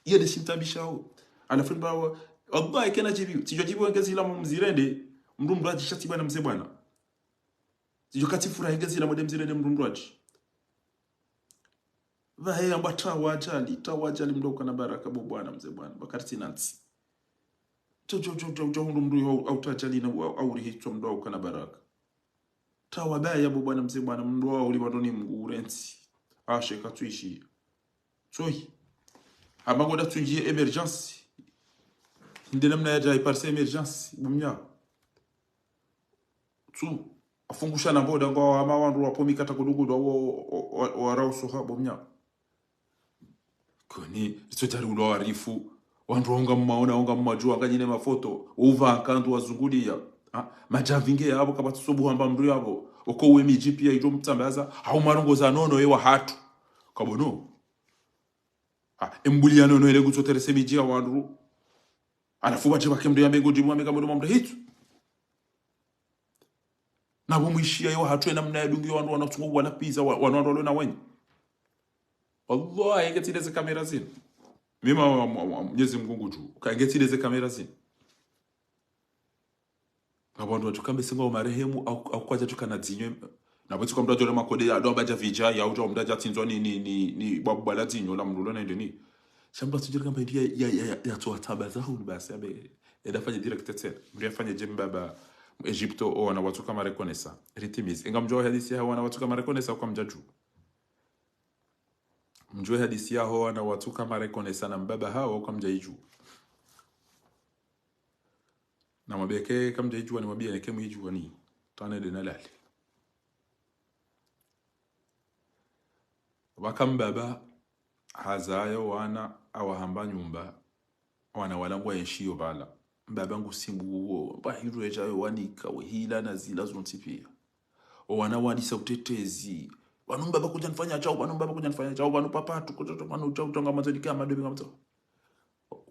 Iye de shimtabishao. Alafu ni bawa, Allah kena djibiwa. Tsidjo djibiwa ngezi ila mumzirende, mndru mndru adjisha tsi bwana mze bwana. Tsidjo kati furahi ngezi ila mwende mzirende mndru mndru adji. Pvahe yamba tawa ajali, tawa ajali mndru ukana baraka bo bwana mze bwana, bakari tsi nantsi. Tso, tso, tso, tso, tso, mndru mndru yo, au ta ajali na, au, au rihitswa mndru ukana baraka. Tawa baya bo bwana mze bwana, mndru wa uli wandoni mngu urentsi. Ashe katsuishi. Tsohi. Hama ngoda tsundjiye emergence. Inde namna ya djayi parse emergence, bo mnya. Tsu, afungusha na mboda ngo hama wandru wa pomi kata kudugudu wa, wa, wa, wa rauso ha bo mnya. Koni, litso tari ulo warifu. Wandru wonga mmaona, wonga mmadjuwa, wanga nyine mafoto. Uva nkandu wazunguliya. Ha? Madjavi nge yapvo, kapvatsi sobu hamba mndru yapvo. Oko uwe midji piya idjo mtsambaza. Hau marongoza nono ye wahatru. Kabono. Ha, embuliya nono ele kutsoterese midji ya wandru. Alafu badje bake mndru yambe ngodjibu wambe kamndru mamndru hitsu. Na bo mwishiya yo hatru ena mna ya dungi yo wandru wana tsungu wala piza wa, wanu wandru walo na wenyi. Wallahi, nge tsi leze kamera zinu. Mima wa, wa, wa, Mnyezi Mngu ngudjuwa. Ka nge tsi leze kamera zinu. Ngapvo wandru watsuka mbe singa umarehemu, au, au kwadja tsuka na dzinyo. Na bo tsuka mndru adjole makode, ado abadja vidja, ya udja mndru adja tsindzwa ni, ni, ni, ni bwabu bwala dzinyo, la mndru lo na indeni. Sha mndru atsudjiri kamba indi ya, ya, ya, ya, ya tsowa taba za hunu basi, abe, eda fanye direct tsena. Mndru ya fanye dje mbaba, mu Egypto, o wana watsuka marekonesa. Ritimizi. Inga mdjuwa hadisi ya wana watsuka marekonesa, kwa mdjadju. Mdjuwe hadisi yaho wana watsuka marekonesa na mbaba hawo kwa mdja idju. Namwambiye ke kamdjayidjuwa nimwambiye neke mwidjuwa ni. Twane de nalale. Pvaka mbaba hazaya wana awahamba nyumba, wana wala ngwaenshiyo pvala. Mbaba ngusimbuwo, pvahindru yedjayo wanika, wehila na zila zontsi piya. Owana wandisa utetezi. Pvanu mbaba kudjanifanya djau, pvanu mbaba kudjanifanya djau, pvanu papa tu kudja, pvanu djau, djau ngamwandzo nike amadobi ngamwandzo.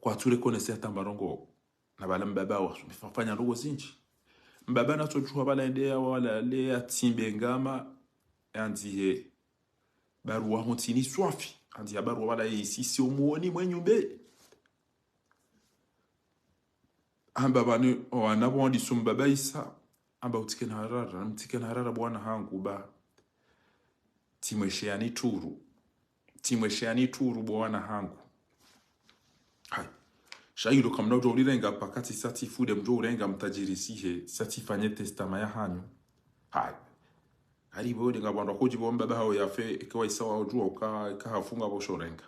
Kwatsu reconnaître hata mba ndrongo. Na pvala mbaba wa, fa-, fanya ndrongo zindji. Mbaba natsodjuha pvala ende ya wala le ya tsimbe ngama, yandzihe baruwa ho ntsini swafi. Yandziha baruwa pvala yisi si omuwoni mwenyu mbe. Amba pvanu, owana pvo wandiso mbaba isa. Amba utsike na harara, mtsike na harara bo wana hangu ba. Tsimwesheyani turu. Tsimwesheyani turu bo wana hangu. Hayi. Sha ilo kamna udjo ulirenga pvakati sa tsifude mdjo urenga mtadjirisihe, sa tsifanye testament ya hanyu. Hayi. Hari bo de ngapvandru wakodji bo mbaba hawo yafe, eke wa isa wa udjuwa uka, eka hafunga bo shorenga.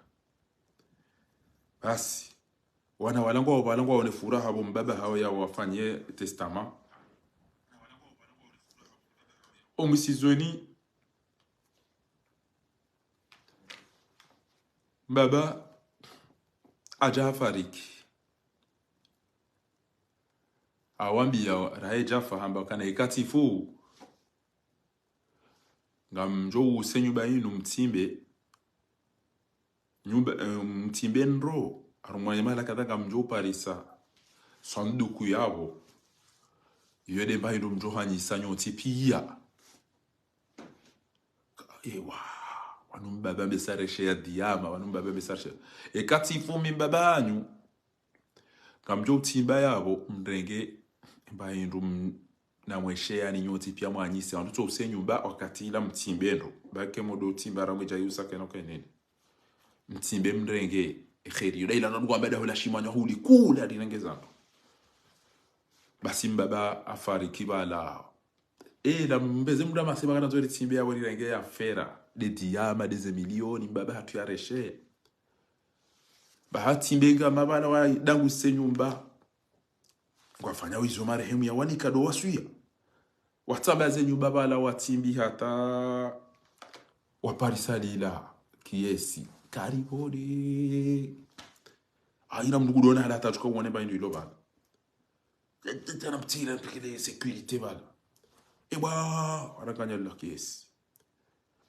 Basi. Wana wala ngwao, wala ngwaone furaha bo mbaba hawo yawafanye testament. Omwisizoni, mbaba hadja hafariki. Hawambiya rahe djafa hamba kana eka tsifu, ngamdjo use nyumba yinu mtsimbe. Nyumba, eh, mtsimbe ndro. Harumwa ye mahala kadha ngamdjo uparisa sanduku yapvo. Iyo de mba hindru mdjo hanyisa nyontsi piya. Ewa, wanu mbaba mbe sareshe ya diyama, wanu mbaba mbe sareshe. Eka tsifu mi mbaba hanyu. Ngamdjo utsimba yapvo, mrenge, mba hindru m-, namwesheyani nyontsi piya mwanyise. Wandru tso use nyumba, wakati ila mtsimbe ndro. Pvake modo utsimba ramwe dja yusa keno kenene. Mtsimbe mrenge, ekheri. Yuda ila nanu kwamba daho la shimanya huli, kula rirenge zandru. Basi mbaba hafariki pvala. E, la mbeze mdru hamasema kana ndzori tsimbe yapvo rirenge ya fera. De diyama, de ze miliyoni, mbaba hatru yareshe. Ba hatsimbe ngama pvala wadanguse nyumba. Ngwafanya wizo marehemu yawanika do waswiya. Watsamba ze nyumba pvala watsimbi hata waparisa lila kiesi. Kari bo de. Hayina mdru kudona hala hata tsuka uwone ba hindru ilo pvala. Tena mtsira mpikile sécurité pvala. Ewa, wanakanya lila kiesi.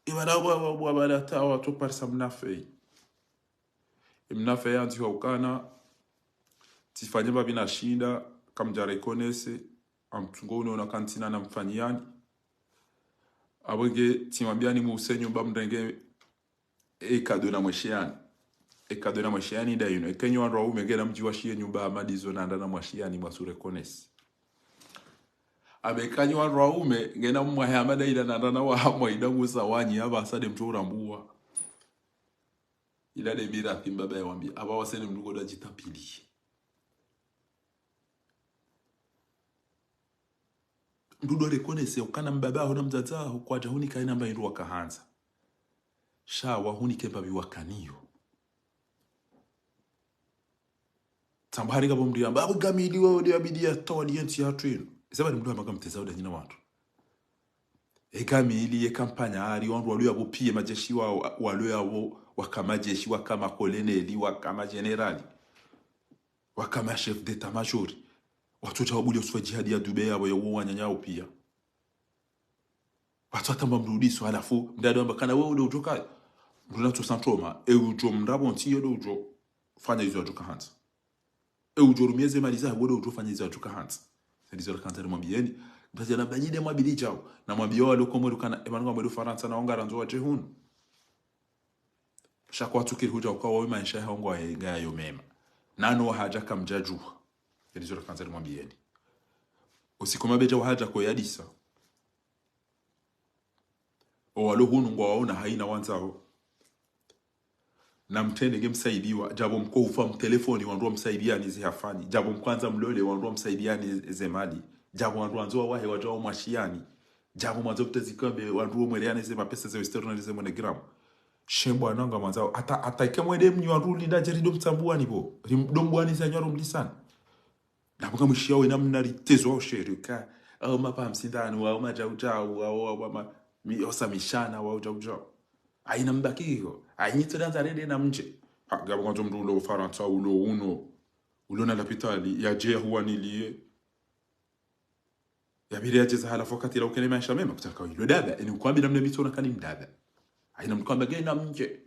Ewa, na wa, wa, wa, pvala hata watsoparisa mnafe. Mnafe yandziha ukana, tsifanye pvapvi nashinda, kamdja reconnaître, amtsungo uno na kantsina namfanyiyani. Apvo nge tsimwambiyani muse nyumba mrenge, e cadeau namwesheyani. E cadeau namwesheyani nda yinu. Eka nyi wandru waume ngena mdjiwashiye nyumba hama ndizo nanda namwashiyani mwatsu reconnaître. Apvo eka nyi wandru waume ngena mwahe hama nda ila nanda nawaha mwaida ngusa wanyi, apvasa de mdjo urambuwa. Ila de mirathi mbaba yawambiya, apvo wasene mdru koda djitapili. Mdru do reconnaître ukana mbaba haho na mdzadze haho kwadja hunika hayina mba hindru wakahandza. Sha wahunike mbapvi wakaniyo. Tsamba hari ngapvo mdru yamba, apvo Gamili wo de abidi yatawali yentsi yahatru yinu. Isa pvali mdru hama ngamteza uda nyina wandru. E Gamili, ye kampanya hari, wandru walo yapvo piya majeshi wa, walo yapvo, waka majeshi, waka makoloneli, waka majenerali, waka ma chef d'état-major. Watsu tsaha wabuliye uswa jihadi ya Dubai yapvo ya uwo wananya wo piya. Watsu atamba mdru udiso, halafu, mdru ado amba kana wewe ude udjo kaya. Mdru natso santroma, e udjo mdapvo ntsi yo de udjo fanya izo yadjo kahandza. E udjo rumiye ze mali zahe, wo de udjo fanya izo yadjo kahandza. Ndizo rakandza nimwambiyeni, mtaja na banyide mwabili djao. Namwambiye walo komwe rukana, e pvanu ngamwendo Farantsa na wanga randzo wadje hunu. Sha kwatsukiri hudja uka wawe maesha yaho ngwaye, ngayo mema. Nanu wahadja kamdjadjuha. Ndizo rakandza nimwambiyeni. Usiku mabedja wahadja koyadisa. Owalo hunu ngwawaona hayina wandzao. Na mtrende nge msaidiwa, djapvo mko ufa mtelefoni wandru wamsaidiyani ze hafani, djapvo mkwandza mlole wandru wamsaidiyani ze mali, djapvo wandru wandzo wawahe wadja wamwashiyani, djapvo mwandzo kutezi kambe wandru womwereyane ze mapesa ze Western Union ze MoneyGram. Shembo ananga mwandzao, hata, hata ike mwende mnyi wandru linda djeri do mtsambuwani pvo, rim-, do mbuwani za nywaro mlisani. Ndapvo ngamwishiyawo ina mna ritezwa usherika. Au mapva msindani, au madjau djau, au, au ma, mi, osa mishana, au djau djau. Aina mbaki iyo. Ainyi tsoda ndzarede na mdje. Ha, ngapvo ngandzo mndru ulo Farantsa, ulo uno. Ulo na lapitali, yadje yahuwaniliye. Yapvire yadje za halafu wakati la ukene maesha mema. Kutsaka ilo daba, eni ukwambi na mne mitsona kani mdaba. Aina mkwamba ngena mdje.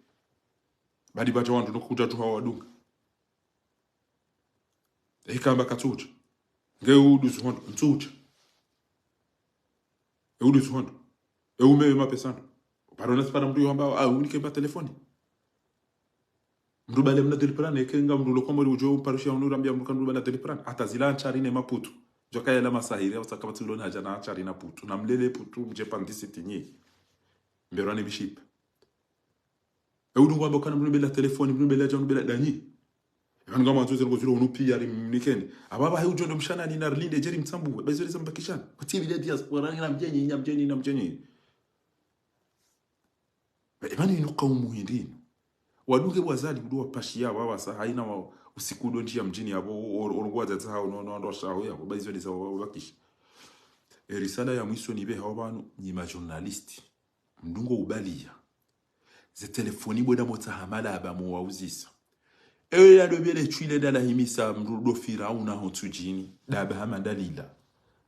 Badi badja wandru no kudja tu hawa wadunga. Ekamba katsudja. Nge udu zuhondo, ntsudja. E udu zuhondo. E ume e mapesa ndo. Paro na sipara mndru yohamba, ah, unike mba telefoni. Mndru bale mna Deliprane, eke nga mndru ulo Komori udjo umparisha unu rambia mndru ka mndru bale Deliprane. Hata zila antsari ne Maputu. Djoka yela masahiri, au tsaka batsi ulo na hadja na antsari na Putu. Na mlele Putu, mdje pandisi tinyi. Mberwa ne bishipa. E udu ngwamba kana mndru bela telefoni, mndru bela djau, mndru bela danyi. Epvanu ngama nzuze ngo ziro unu piya ri mnikeni. Apvapva he udjo ndo mshana ni narlinde djeri mtsambu, ba izo leza mbakishana. Kutsi bila diaspora, na mdjenyi, na mdjenyi, na mdjenyi. Epvanu inu kaumu hindri inu. Wadunge wazali kudu wapashiya, wawasa, haina wa usiku udo ndjiya mdjini yapvo, or-, or-, ngwadza tsaha, no, no, ndo shaho yapvo, ba izo leza wabakisha. E risala ya mwiso nipve hawo pvanu, nyi ma journaliste. Mndru ngo ubaliya. Ze telefoni bweda motsaha madaba mowauzisa. Ewe yado bele tswile ndala himisa mndru do Firauna ho ntsudjini. Daba hama ndalila.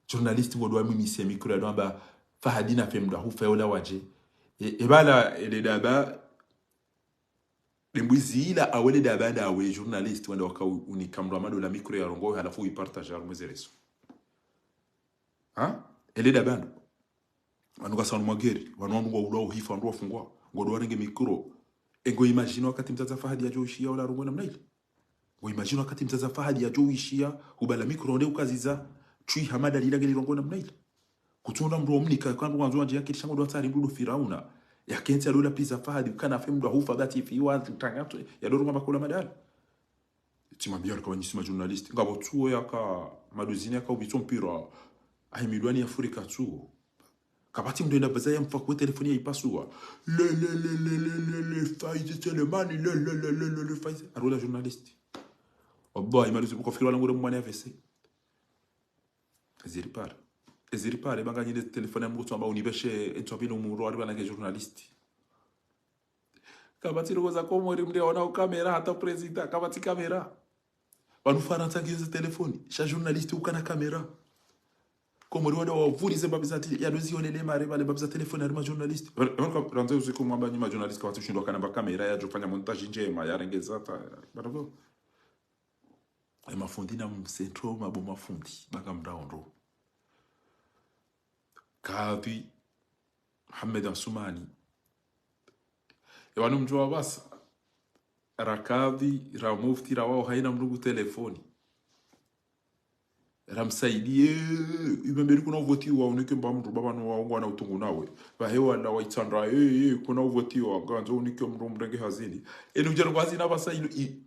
Journaliste ngodo wamimise micro yado amba Fahadi nafe mndru ahufa yola wadje. E, ebala ele daba. Dembwizi ila awele daba ndawe journaliste wanda waka u-, unika mndru amadola micro yarongowe halafu uipartage harumwa ze réseaux. Ha? Ele daba ndo. Wanu ngasa wanu mageri, wanu wanu ngwaulwa uhifa, wanu wafungwa, ngodo warenge micro. E ngo imagine wakati mdzadze Fahadi yadjo ishiya wala arongowe namna ile. Ngo imagine wakati mdzadze Fahadi yadjo ishiya, hubala micro nde ukaziza, tswi hamada lila ngeli rongowe namna ile. Kutsonda mndru wamnika, kwa mndru wandzo wandje yakilisha ngodo watsari mndru do Firauna. Yakentsi adola piza Fahadi, ukana fe mndru ahufa, bati fi wa tangato, yado rongowa makola madala. Tsi mambia rika wanyisi ma journaliste. Ngapvo tsuo yaka maduzini yaka ubitso mpira. Ahi midwani ya Afrika tsuo. Kapvatsi mndru enda baza ya mfa kwe telefoni ya ipasua. Le, le, le, Faizi Selemani, le, le, Faizi. Arola journaliste. Wallahi, maduzi buko fikiri wala ngure mwane A V C. Eziri pare. Eziri pare, banga nyine telefoni ya mndru tsamba unipveshe, etswa pvino mndru wari bana ke journaliste. Kapvatsi rogo za Komori mndru yaona u caméra hata président, kapvatsi caméra. Pvanu Farantsa ngiyo ze telefoni, sha journaliste ukana caméra. Komori wada wavurize mbapvi zati, yado zionele mare, pvale mbapvi za telefoni, harumwa journaliste. Pvanu, pvanu ka-, randze usiku mwamba nyi ma journaliste kapvatsi ushindwa kana mba caméra, yadjo fanya montage ndjema, yarengeza ta, barako. E mafundi na msentro mabo mafundi, baka mndru aondo. Kadhi Mohamed Assoumani. E wanu mdjuwa wapvasa. Ra kadhi, ra mufti, ra wao haina mndru ngu telefoni. Ra msaidiye, ipvemberi kuna uvoti wa unike mba mndru baba no wa ungwa na utungu nawe. Pvahe wala wa itsandra, eh, eh, kuna uvoti wa, ngandzo unike mndru mrenge hazini. Enu udja rengwa hazini apvasa inu, i,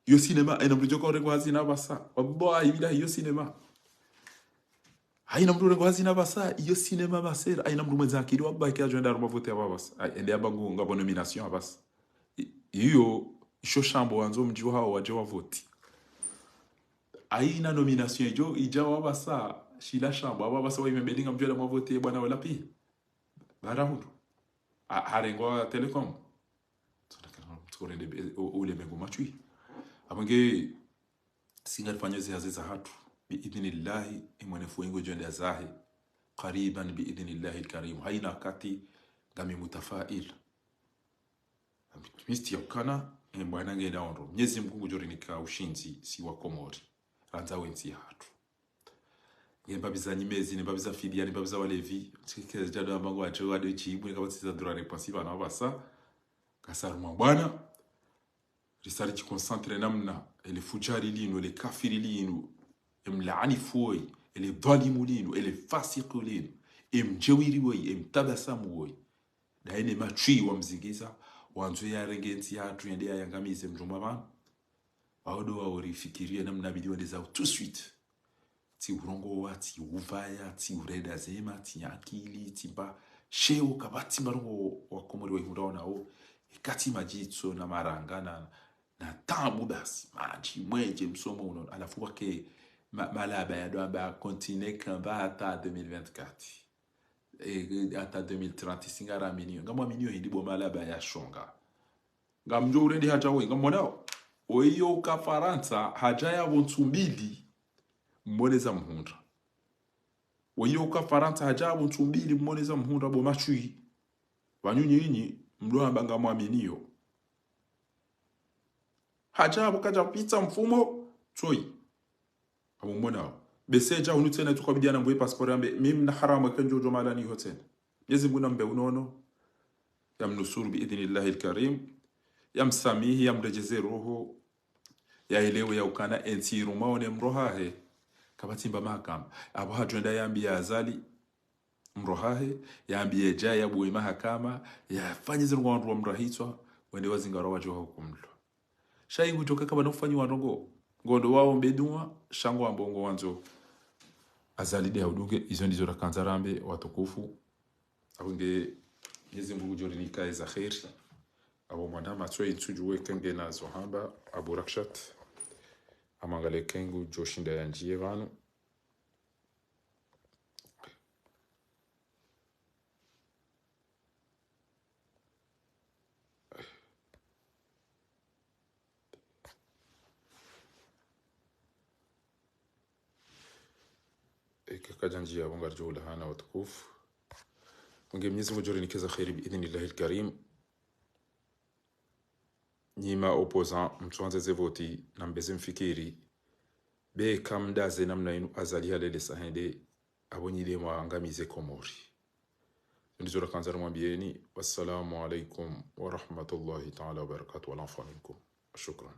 iyo sinema, ena mndru djoka urengwa hazini apvasa. Wallahi, billahi, iyo sinema. Haina mndru urengwa hazini apvasa, iyo sinema masera. Haina mndru mwendza akili, wallahi, ke adjo enda harumwa vote apvasa. Ai, ende amba ngu, ngapvo nomination apvasa. I, iyo, isho shambo wandzo mdji wahawo wadje wavote. Haina nomination idjo, idja wapvasa, shila shambo, apvasa wa imembelinga mdjo ela mwavote, bwana wala pi. Bara hundru. A, harengwa Telecom. Tsona kana mtsukurende be, o, o ulemengu matswi. Apvo nge, si ngarifanyo ze hazi zahatru. Bi idhnillahi, e mwenefu wengu djo enda zahe. Qariban bi idhnillahi al-karim. Haina wakati, ngami mutafail. Misti ya ukana, e bwana nge enda ondro. Mnyezi Mngu ngudjo rinika ushindzi, si wa Komori. Randza we ntsi yahatru. Nge mbapvi za Nyimezi, ne mbapvi za Fidia, ne mbapvi za Walevi. Tsikeze djado amba ngo wadjo wade djibu, ne kapvatsi za dura repansi pvanu apvasa. Kasa harumwa bwana. Risa ridjiconcentre namna, ele fujari linu, ele kafiri linu, e mlaanifu woyi, ele dhalimu linu, ele fasiku linu, e mdjewiri woyi, e mtabasamu woyi. Daye ne matswi wamzingiza, wandzo yarenge ntsi yahatru yende yayangamize mdjumwa pvanu. Wawo ndo wawo rifikiriye namna bidi wende zawo tout de suite. Tsi urongowa, tsi uvaya, tsi urenda zema, tsi akili, tsi mba sheo, kapvatsi mba rongo wa Komori wa ihundrawo nawo. Ekatsi madjitso na maranga na, na tabu basi. Madji, mwenje, msomo uno. Halafu wake ma, Malaba yado amba continue kamba hata deux mille vingt-quatre. E, hata deux mille trente, tsi ngaraminiyo. Ngamwaminio hindri bo Malaba yashonga. Ngamdjo urendi hadja woyi, ngamwonao. Woyi uka Farantsa, hadja yapvo ntsu mbili, mwone za mhundra. Woyi uka Farantsa, hadja yapvo ntsu mbili, mwone za mhundra bo matshuyi. Pvanu nyinyi, mdo amba ngamwaminio. Hadja yapvo kadja pvitsa mfumo, tsoyi. Apvo mwonao. Bese dja hunu tsena tsu kabidi ana mbwe passeport yambe, mimi na haramu eka ndjo djo mahala niho tsena. Mnyezi Mngu nambe unono. Yamnusuru bi idhnillahi al-karim. Yamsamihi, yamredjeze roho. Yaelewe ya ukana entsi irumao ne mdru hahe. Kapvatsi mba mahakama. Apvo hadjo enda yambiye Azali mdru hahe, yambiye dja yabuwe mahakama, yafanye zinu ngwandru wa mdru hitswa, wende wazingara wadjo wahukumulwa. Sha ingu djoka kapvana ufanyiwa ndrongo, ngondo waombe dua, sha ngwambo ngwandzo Azali nde yaudunge, izo ndizo rakandza rambe watukufu. Apvo nge Mnyezi Mngu ngudjo rinika eza kheri. Apvo mwana matso intsudjuwe kenge nazo hamba, Abu Rakshat. Amangale kengu djo shinda yandjiye pvanu. Eka kadjandjiya apvo ngaridjo ulahana watukufu. Mwinyi Mnyezi Mngu ngudjo rinika eza kheri bi idhnillahi al-karim. Nyi ma opposant, mtsuandze ze voti, na mbeze mfikiri. Be kamdaze namna inu Azali halele sa hende, apvo nyi nde mwaangamize Komori. Ndizo rakandza rimwambiyeni. Wassalamu alaikum wa rahmatullahi ta'ala wa barakatuh. Wal afwa minkum. Shukran.